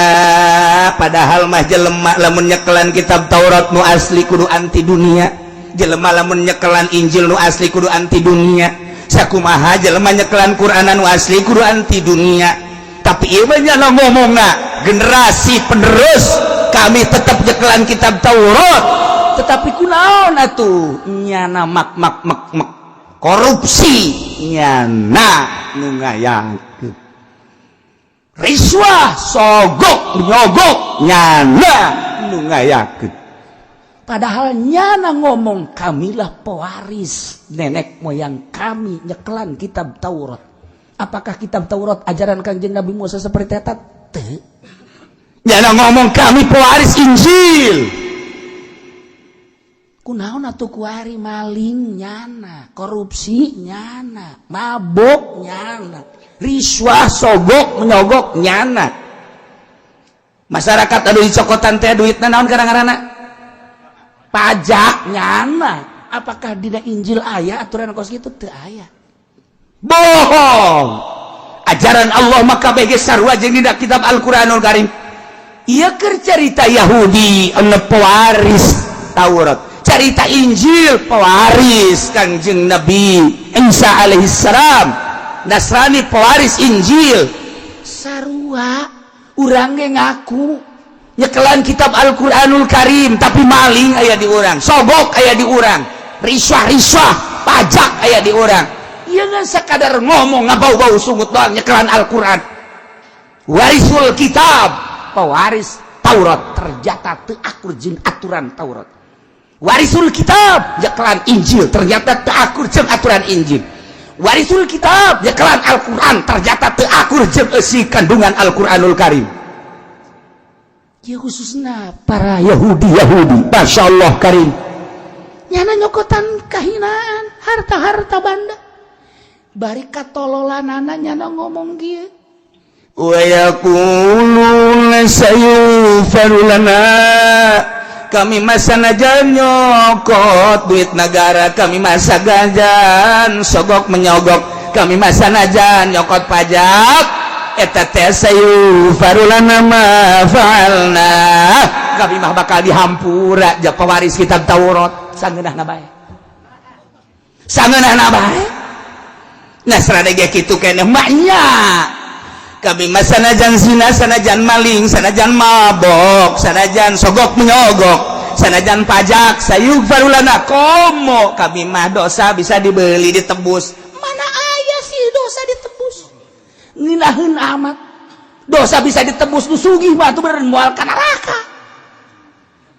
A: Padahal mah jelema lamun nyekelan kitab Taurat nu asli kudu anti dunia, jelema lamun nyekelan Injil nu asli kudu anti dunia, sakumaha jelema nyekelan Quran nu asli kudu anti dunia. Tapi ieu mah nyana ngomongna generasi penerus kami tetap nyekelan kitab Taurat, tetapi kunaon atuh nyana mak mak mak mak korupsi, nyana nu ngayakeun riswah sogok nyogok, nyana nu ngayakeun. Padahal nyana ngomong kamilah pewaris nenek moyang kami nyekelan kitab Taurat. Apakah kitab Taurat ajaran Kangjeng Nabi Musa seperti eta? Teu. Nyana ngomong kami pewaris Injil. Kunaon atuh kuari? Maling nyana, korupsi nyana, mabok nyana, riswah, sogok menyogok nyana. Masyarakat anu dicokotan teh duitna naon kadang-kadang? Pajak nyana. Apakah dina Injil aya aturan kos kitu? Teu aya. Bohong. Ajaran Allah maka bege sarua jeung dina kitab Al-Qur'anul Karim. Ieu keur carita Yahudi anu pewaris Taurat, carita Injil pewaris Kangjeng Nabi Isa alaihissalam, Nasrani pewaris Injil. Sarua urang ge ngaku nyekelan kitab Al-Qur'anul Karim, tapi maling aya di urang, sogok aya di urang, riswah-riswah, pajak aya di urang. Ieu ngan sakadar ngomong, ngabau-bau sungut doang nyekelan Al-Qur'an. Warisul kitab, pewaris Taurat, ternyata teu akur jeung aturan Taurat. Warisul kitab nyekelan Injil, ternyata teu akur jeung aturan Injil. Warisul kitab nyekelan Al-Qur'an, ternyata teu akur jeung eusi kandungan Al-Qur'anul Karim. Ya, khususnya para Yahudi Yahudi, Masya Allah Karim, nyana nyokotan kahinaan, harta-harta banda, bari katololanana nyana ngomong kieu, wa yaquluna sayughfaru lana. Kami mah sanajan nyokot duit negara, kami mah sanajan sogok menyogok, kami mah sanajan nyokot pajak, eta teh sayughfaru lana ma fa'alna, kami mah bakal dihampura. Ja pewaris kitab Taurat, sangeunahna bae, sangeunahna bae. Nasrani ge kitu keneh maknya. Kami mah sanajan zina, sanajan maling, sanajan mabok, sanajan sogok menyogok, sanajan pajak, sayughfaru lana. Komo kami mah dosa bisa dibeli, ditebus. Mana aya sih dosa ditebus? Nginaheun amat dosa bisa ditebus. Nu sugih mah atuh bener moal ka neraka.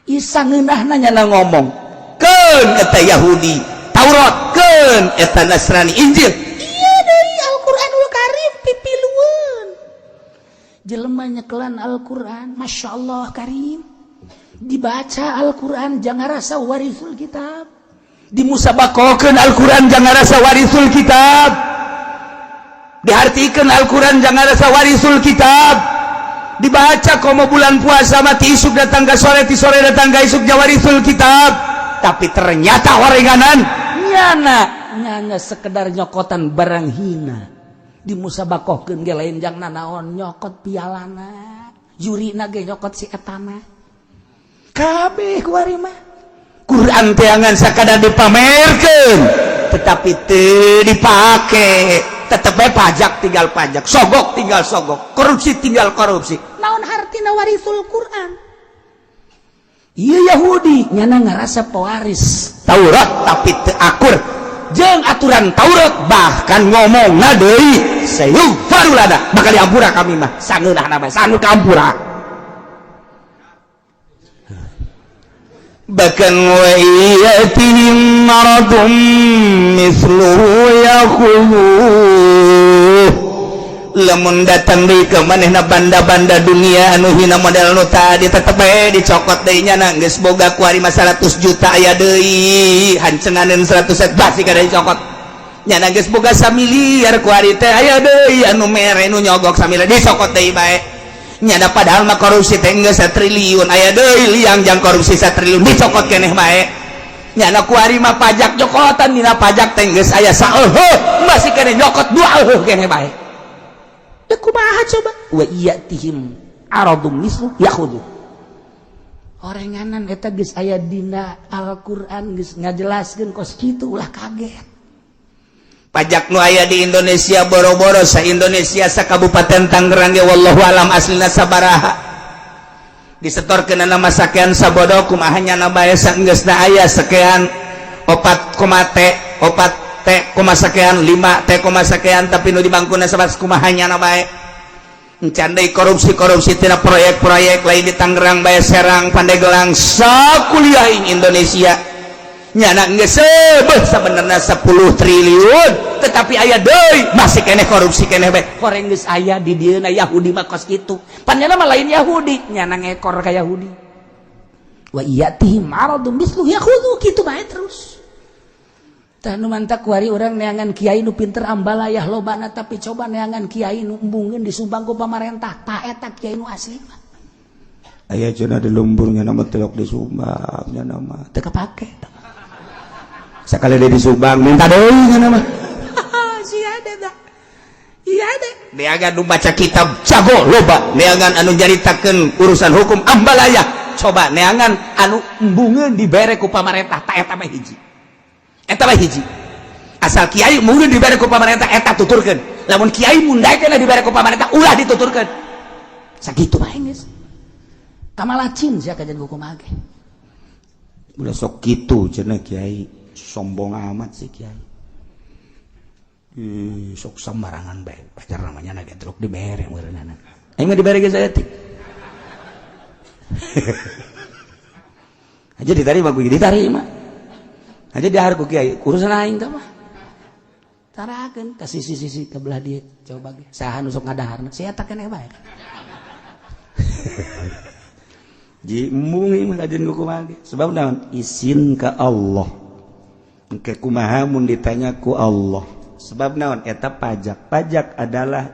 A: Isa ngeunahna nyana ngomong keun eta Yahudi Taurat, keun eta Nasrani Injil. Iya deui, Al-Qur'anul Karim pipilueun. Jelema nyekelan Al-Qur'an, Masya Allah Karim, dibaca Al-Qur'an jangan rasa warisul kitab, dimusabakokeun Al-Qur'an jangan rasa warisul kitab, dihartikeun Al-Qur'an jangan rasa warisul kitab, dibaca komo bulan puasa mati isuk datang ke sore, ti sore datang ke isuk, warisul kitab. Tapi ternyata orenganan nyana nyana sekedar nyokotan barang hina. Dimusabakohkeun ge lain jang nanaon, nyokot pialana, jurina ge nyokot si etana. Kabeh kuari mah Quran teangan sakadar dipamerkeun, tetapi teu dipake. Tetep bae pajak tinggal pajak, sogok tinggal sogok, korupsi tinggal korupsi. Naon hartina warisul Quran? Iya, Yahudi nyana ngerasa pewaris Taurat, tapi teu akur jeung aturan Taurat. Bahkan ngomong deui, sayughfaru lana, bakal diampura kami mah. Sangeunahna bae, sanu kampura. Bahkan wa yatihim maradun mithluhu yakhudhuh. Lamun datang deui ke manehna banda-banda dunia anu hina model nu tadi, tetep bae dicokot deui nya. Geus boga kuari mah 100 juta, aya deui hancenganeun 100 basi kada dicokot nyana. Geus boga samiliar kuari teh, aya deui anu mere, nu nyogok samiliar, dicokot deui bae nyana. Padahal mah korupsi teh geus triliun, aya deui liang jang korupsi satriliun, dicokot keneh bae nyana. Kuari mah pajak nyokotan, dina pajak teh geus aya saeuheuh, masih keneh nyokot dua euheuh keneh bae. Teu kumaha coba? Wa iyatihim aradum mislu yakhudhu. Orenganan eta geus aya dina Al-Qur'an, geus ngajelaskeun kos kitu, ulah kaget. Pajak nu aya di Indonesia, boro-boro sa Indonesia, sa Kabupaten Tangerang ge wallahu alam aslina sabaraha. Disetorkeun nama sakean sabodo, kumaha nyana bae? Saenggeusna aya sekian 4 koma T, 4 T koma sekian, 5 T koma sekian, tapi nu di bangkuna sabat, kumaha nyana bae? Encan deui korupsi-korupsi tina proyek-proyek lain di Tangerang bae, Serang, Pandeglang, sakuliah Indonesia nyana geus sebeh sebenarnya 10 triliun, tetapi aya deui masih keneh korupsi keneh bae. Koreng geus aya di dieuna Yahudi mah kos kitu. Pan nyana mah lain Yahudi, nyana ngekor ka Yahudi. Wa yatihim aradun mislu yakhudhu, kitu bae terus. Tah, nu mantak kuari urang neangan kiai nu pinter ambalayah lobana, tapi coba neangan kiai nu embungeun disumbang ku pamarentah, tah eta kiai nu asli mah.
B: Aya cenah di lemburnya nama telok di Sumbang nya nama.
A: Teu kapake.
B: Sekali dia di Subang minta deui nya nama.
A: Sia ada dah. Iya deh.
B: Neangan nu baca kitab jago loba, neangan anu nyaritakeun urusan hukum ambalaya, coba neangan anu embungeun dibere ku pamarentah, tah eta mah hiji. Eta mah hiji. Asal kiai embungeun dibere ku pamarentah, eta tuturkeun. Lamun kiai mundaikeun dibere ku pamarentah, ulah dituturkeun.
A: Sakitu bae geus. Kamalacin sia kajian kumaha ge.
B: Ulah sok kitu cenah kiai, sombong amat sih kiai.
A: Ih, sok sembarangan bae. Pacar namanya naga truk dibere meureunana.
B: Aing mah dibere ge saeutik. Aja diterima ku diterima. Aja dahar ku kiai, urusan aing teh mah.
A: Tarakeun ka sisi-sisi ke belah dieu, coba ge. Saha nu sok ngadaharna? Si eta keneh bae.
B: Ji embung ieu mah kajian ku kumaha ge. Sebab naon? Isin ka Allah. Engke kumaha mun ditanya ku Allah. Sebab naon? Eta pajak. Pajak adalah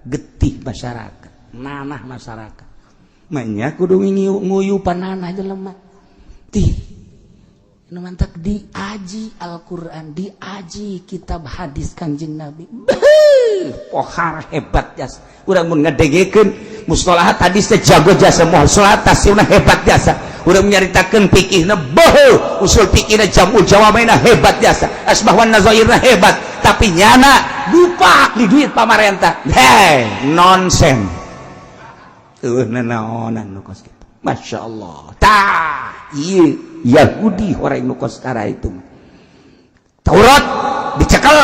A: getih masyarakat, nanah masyarakat.
B: Manya kudu
A: nguyupan nanah jelema. Tih. Nu mantak diaji Al-Qur'an, diaji kitab hadis Kanjeng Nabi. Beuh,
B: pohar hebat jasa. Urang mun ngadengekeun mustalahat hadis teh jago jasa, mustalahat tafsirna hebat jasa. Urang nyaritakeun fikihna boho, usul fikihna jamul jawamaina hebat jasa. Asbah wan nazairna hebat, tapi nyana dupak di duit pamarentah. Hei, nonsen. Eueuh nanaonan nu kos kitu. Masya Allah. Tah, ieu Yahudi orang nu kos kara itu. Taurat dicekel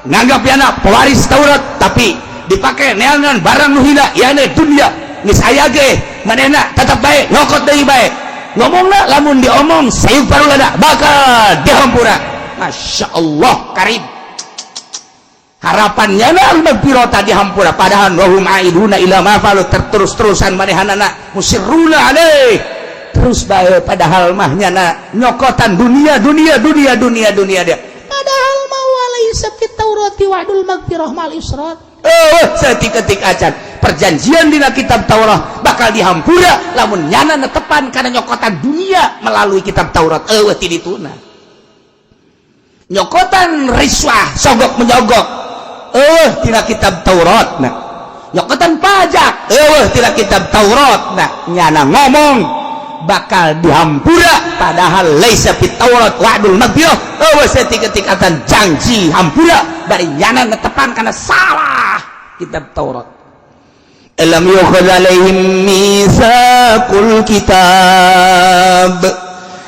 B: nganggap yana pewaris Taurat, tapi dipakai neangan barang nu hina yana dunia. Geus aya ge manehna tetep bae nyokot deui bae. Ngomongna lamun diomong sayuk parulada bakal dihampura. Masya Allah karib. Harapannya na al-magfirata dihampura, padahal wahum aiduna ila ma falu, terus-terusan manehanana musirruna alaih terus bae, padahal mah nyana nyokotan dunia dunia dunia dunia dunia dia,
A: padahal mah walaisa fit taurati wa'dul magfirah mal israt.
B: Oh, setik-ketik acan perjanjian dina kitab Taurat bakal dihampura lamun nyana netepan kana nyokotan dunia melalui kitab Taurat. Eueuh ti dituna nyokotan riswah sogok menyogok, eueuh tina kitab Taurat. Nah, nyokotan pajak eueuh tina kitab Taurat. Nah, nyana ngomong bakal dihampura, padahal laisa fit Taurat wa'dul magfirah. Eueuh setik-ketik acan janji hampura bari nyana netepan kana salah kitab Taurat. Alam yukhadh alaihim mitsaqul kitab,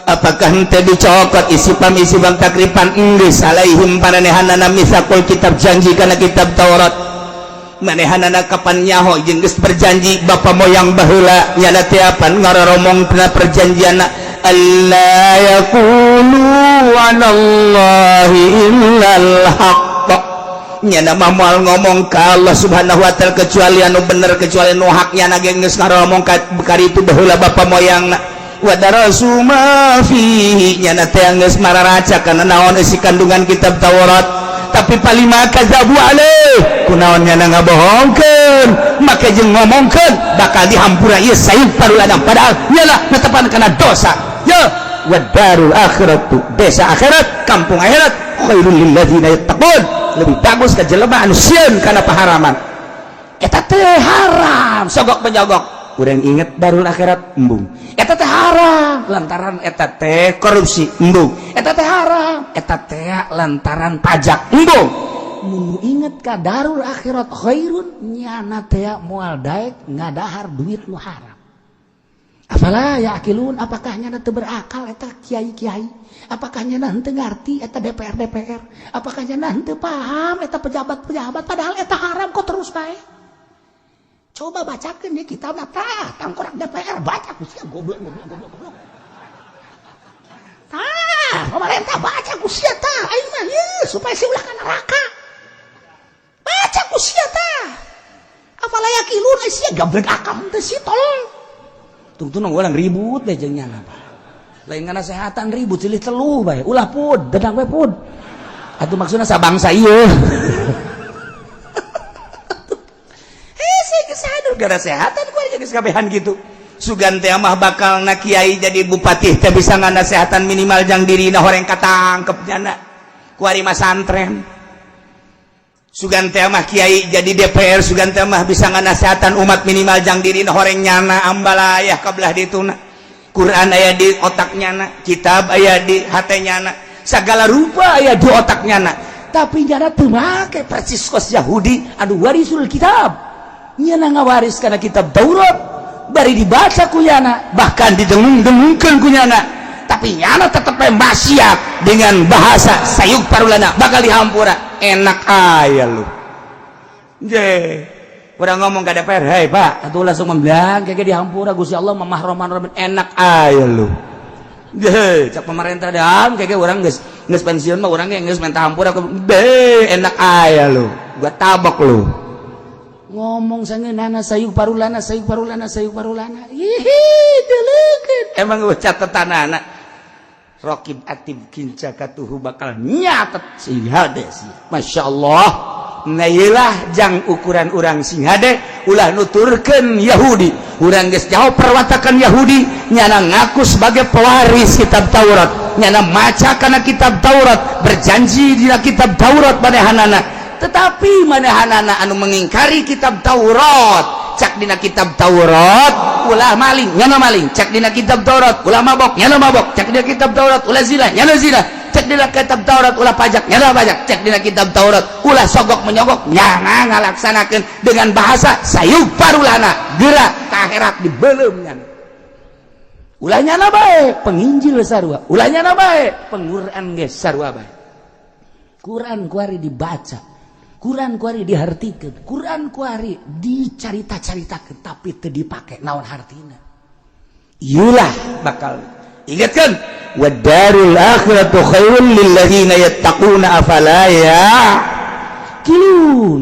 B: apakah henteu dicokot isipam isipam takripan enggeus alaihim paranehanana mitsaqul kitab, janji kana kitab Taurat. Manehanana kapan nyaho jeung geus berjanji bapa moyang baheula, nyana teh apan ngaroromong tina perjanjianna, alla yaqulu 'alallahi illal haqq, nyana mah moal ngomong ka Allah Subhanahu wa taala kecuali anu bener, kecuali nu hak. Nyana ge geus ngaromong ka itu baheula bapa moyangna. Wa darasu ma fihi, nyana teh geus mararaca kana naon isi kandungan kitab Taurat, tapi palima kadzabu alaih, kunaon nyana ngabohongkeun make jeung ngomongkeun bakal dihampura ieu sayuk paruladang, padahal nyana netepan kana dosa. Ya wa darul akhiratu, desa akhirat, kampung akhirat, khairul lil ladzina yattaqun, lebih bagus ka jelema anu sieun kana paharaman. Eta teh haram sogok menyogok, urang inget darul akhirat embung. Eta teh haram lantaran eta teh korupsi, embung. Eta teh haram, eta teh lantaran pajak, embung.
A: Mun inget ka darul akhirat khairun, nyana teh moal daek ngadahar duit nu haram. Afala yaqilun, apakah nyana teu berakal eta kiai-kiai? Apakah nyana henteu ngarti eta DPR DPR? Apakah nyana henteu paham eta pejabat-pejabat, padahal eta haram kok terus bae? Coba bacakeun ya kitab tah, tangkorak DPR baca ku sia, goblok goblok goblok goblok. Tah, pemerintah baca ku sia tah, aing mah ye supaya si ulah ka neraka. Baca ku sia tah. Afala yaqilun, sia gablek akal teh si tolong. Tungtuna urang ribut deh jeung nyana, Pak. Lain nganasehatan, ribut silih teluh bae. Ulah pud, dedang we pud. Atuh maksudna sabangsa ieu. Hese geus sadar gara sehatan ku geus kabehan gitu. Sugan teh mah bakal na kiai jadi bupati teh bisa nganasehatan minimal jang dirina horeng katangkep nyana. Kuari mah santren. Sugan teh mah kiai jadi DPR, sugan teh mah bisa nganasehatan umat minimal jang dirina horeng nyana ambalayah kabelah dituna. Quran aya di otak nyana, kitab aya di hate nyana, segala rupa aya di otak nyana. Tapi nyana teu make persis kos Yahudi anu warisul kitab. Nyana ngawaris kana kitab Taurat, bari dibaca ku nyana, bahkan didengung-dengungkeun ku nyana. Tapi nyana tetep maksiat dengan bahasa sayuk parulana bakal dihampura. Enak aya lu. Je. Urang ngomong ke DPR, "Hei Pak," atuh langsung membilang kayak dihampura Gusti Allah mamah roman roman, enak aya lu. Je, cak pemerintah dam kayak urang geus geus pensiun mah urang geus minta hampura, be enak aya lu. Gua tabok lu. Ngomong sangeunana sayuk parulana, sayuk parulana, sayuk parulana. Hihi, deleukeun. Emang gua catetanana. Rokib atib kinca katuhu bakal nyatet sing hade sih. Masya Allah. Nah, jang ukuran urang sing hade, ulah nuturkeun Yahudi. Urang geus jauh perwatakan Yahudi, nyana ngaku sebagai pewaris kitab Taurat, nyana maca kana kitab Taurat, berjanji dina kitab Taurat manehanana, tetapi manehanana anu mengingkari kitab Taurat. Cak dina kitab Taurat ulah maling, nyana maling. Cak dina kitab Taurat ulah mabok, nyana mabok. Cak dina kitab Taurat ulah zina, nyana zina. Cek dina kitab Taurat ulah pajak, nyana pajak. Cek dina kitab Taurat ulah sogok menyogok, nyana ngalaksanakeun dengan bahasa sayuk parulana gerak ka akhirat dibelum nyana. Ulah nyana bae penginjil sarua, ulah nyana bae pengquran geus sarua bae. Quran kuari dibaca, Quran kuari dihartikeun, Quran kuari dicarita-caritakeun, tapi teu dipake. Naon hartina? Iyalah bakal ingatkan, wadarul akhiratu khairul lil ladzina yattaquna afala ya'qilun.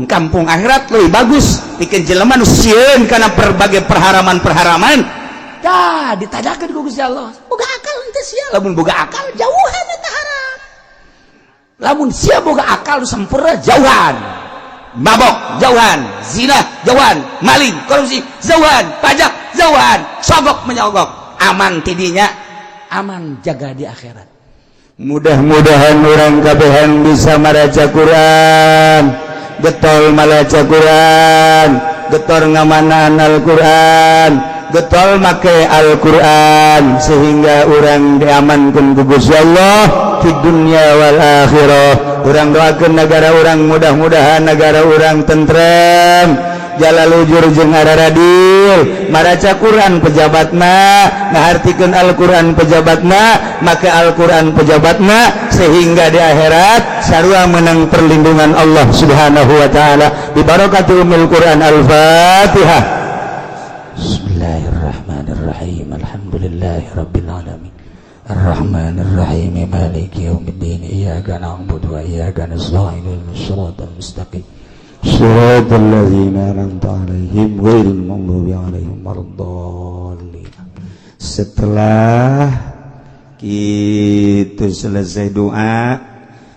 A: Kampung akhirat lebih bagus bikin jelema nu sieun kana berbagai perharaman-perharaman. Tah ditadakeun ku Gusti Allah, boga akal henteu sia? Lamun boga akal, jauhan eta haram. Lamun sia boga akal sempurna, jauhan mabok, jauhan zina, jauhan maling, korupsi, jauhan pajak, jauhan sogok menyogok. Aman tidinya, aman jaga di akhirat.
B: Mudah-mudahan urang kabehan bisa maraca Quran, getol malaca Quran, getol ngamanaan Al-Quran, getol make Al-Quran, sehingga urang diamankan ku Gusti Allah di dunia wal akhirah. Urang doakan negara urang, mudah-mudahan negara urang tentrem, jalalujur jeung araradil. Maraca Quran pejabatna, ngahartikeun Al-Quran pejabatna, maka Al-Quran pejabatna, sehingga di akhirat sarua menang perlindungan Allah Subhanahu wa taala bi barakati umil Quran. Al-Fatihah.
A: Bismillahirrahmanirrahim. Alhamdulillahirabbil alamin. Arrahmanirrahim. Maliki yaumiddin. Iyyaka na'budu wa iyyaka nasta'in. Ihdinas siratal mustaqim.
B: صراط الذين أنعمت عليهم غير المغضوب عليهم ولا الضالين. Setelah gitu selesai doa,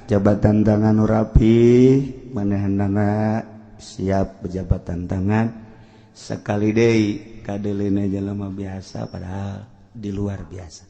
B: jabatan tangan rapi, manehanana siap berjabatan tangan sekali deui kadeulina jelema biasa, padahal di luar biasa.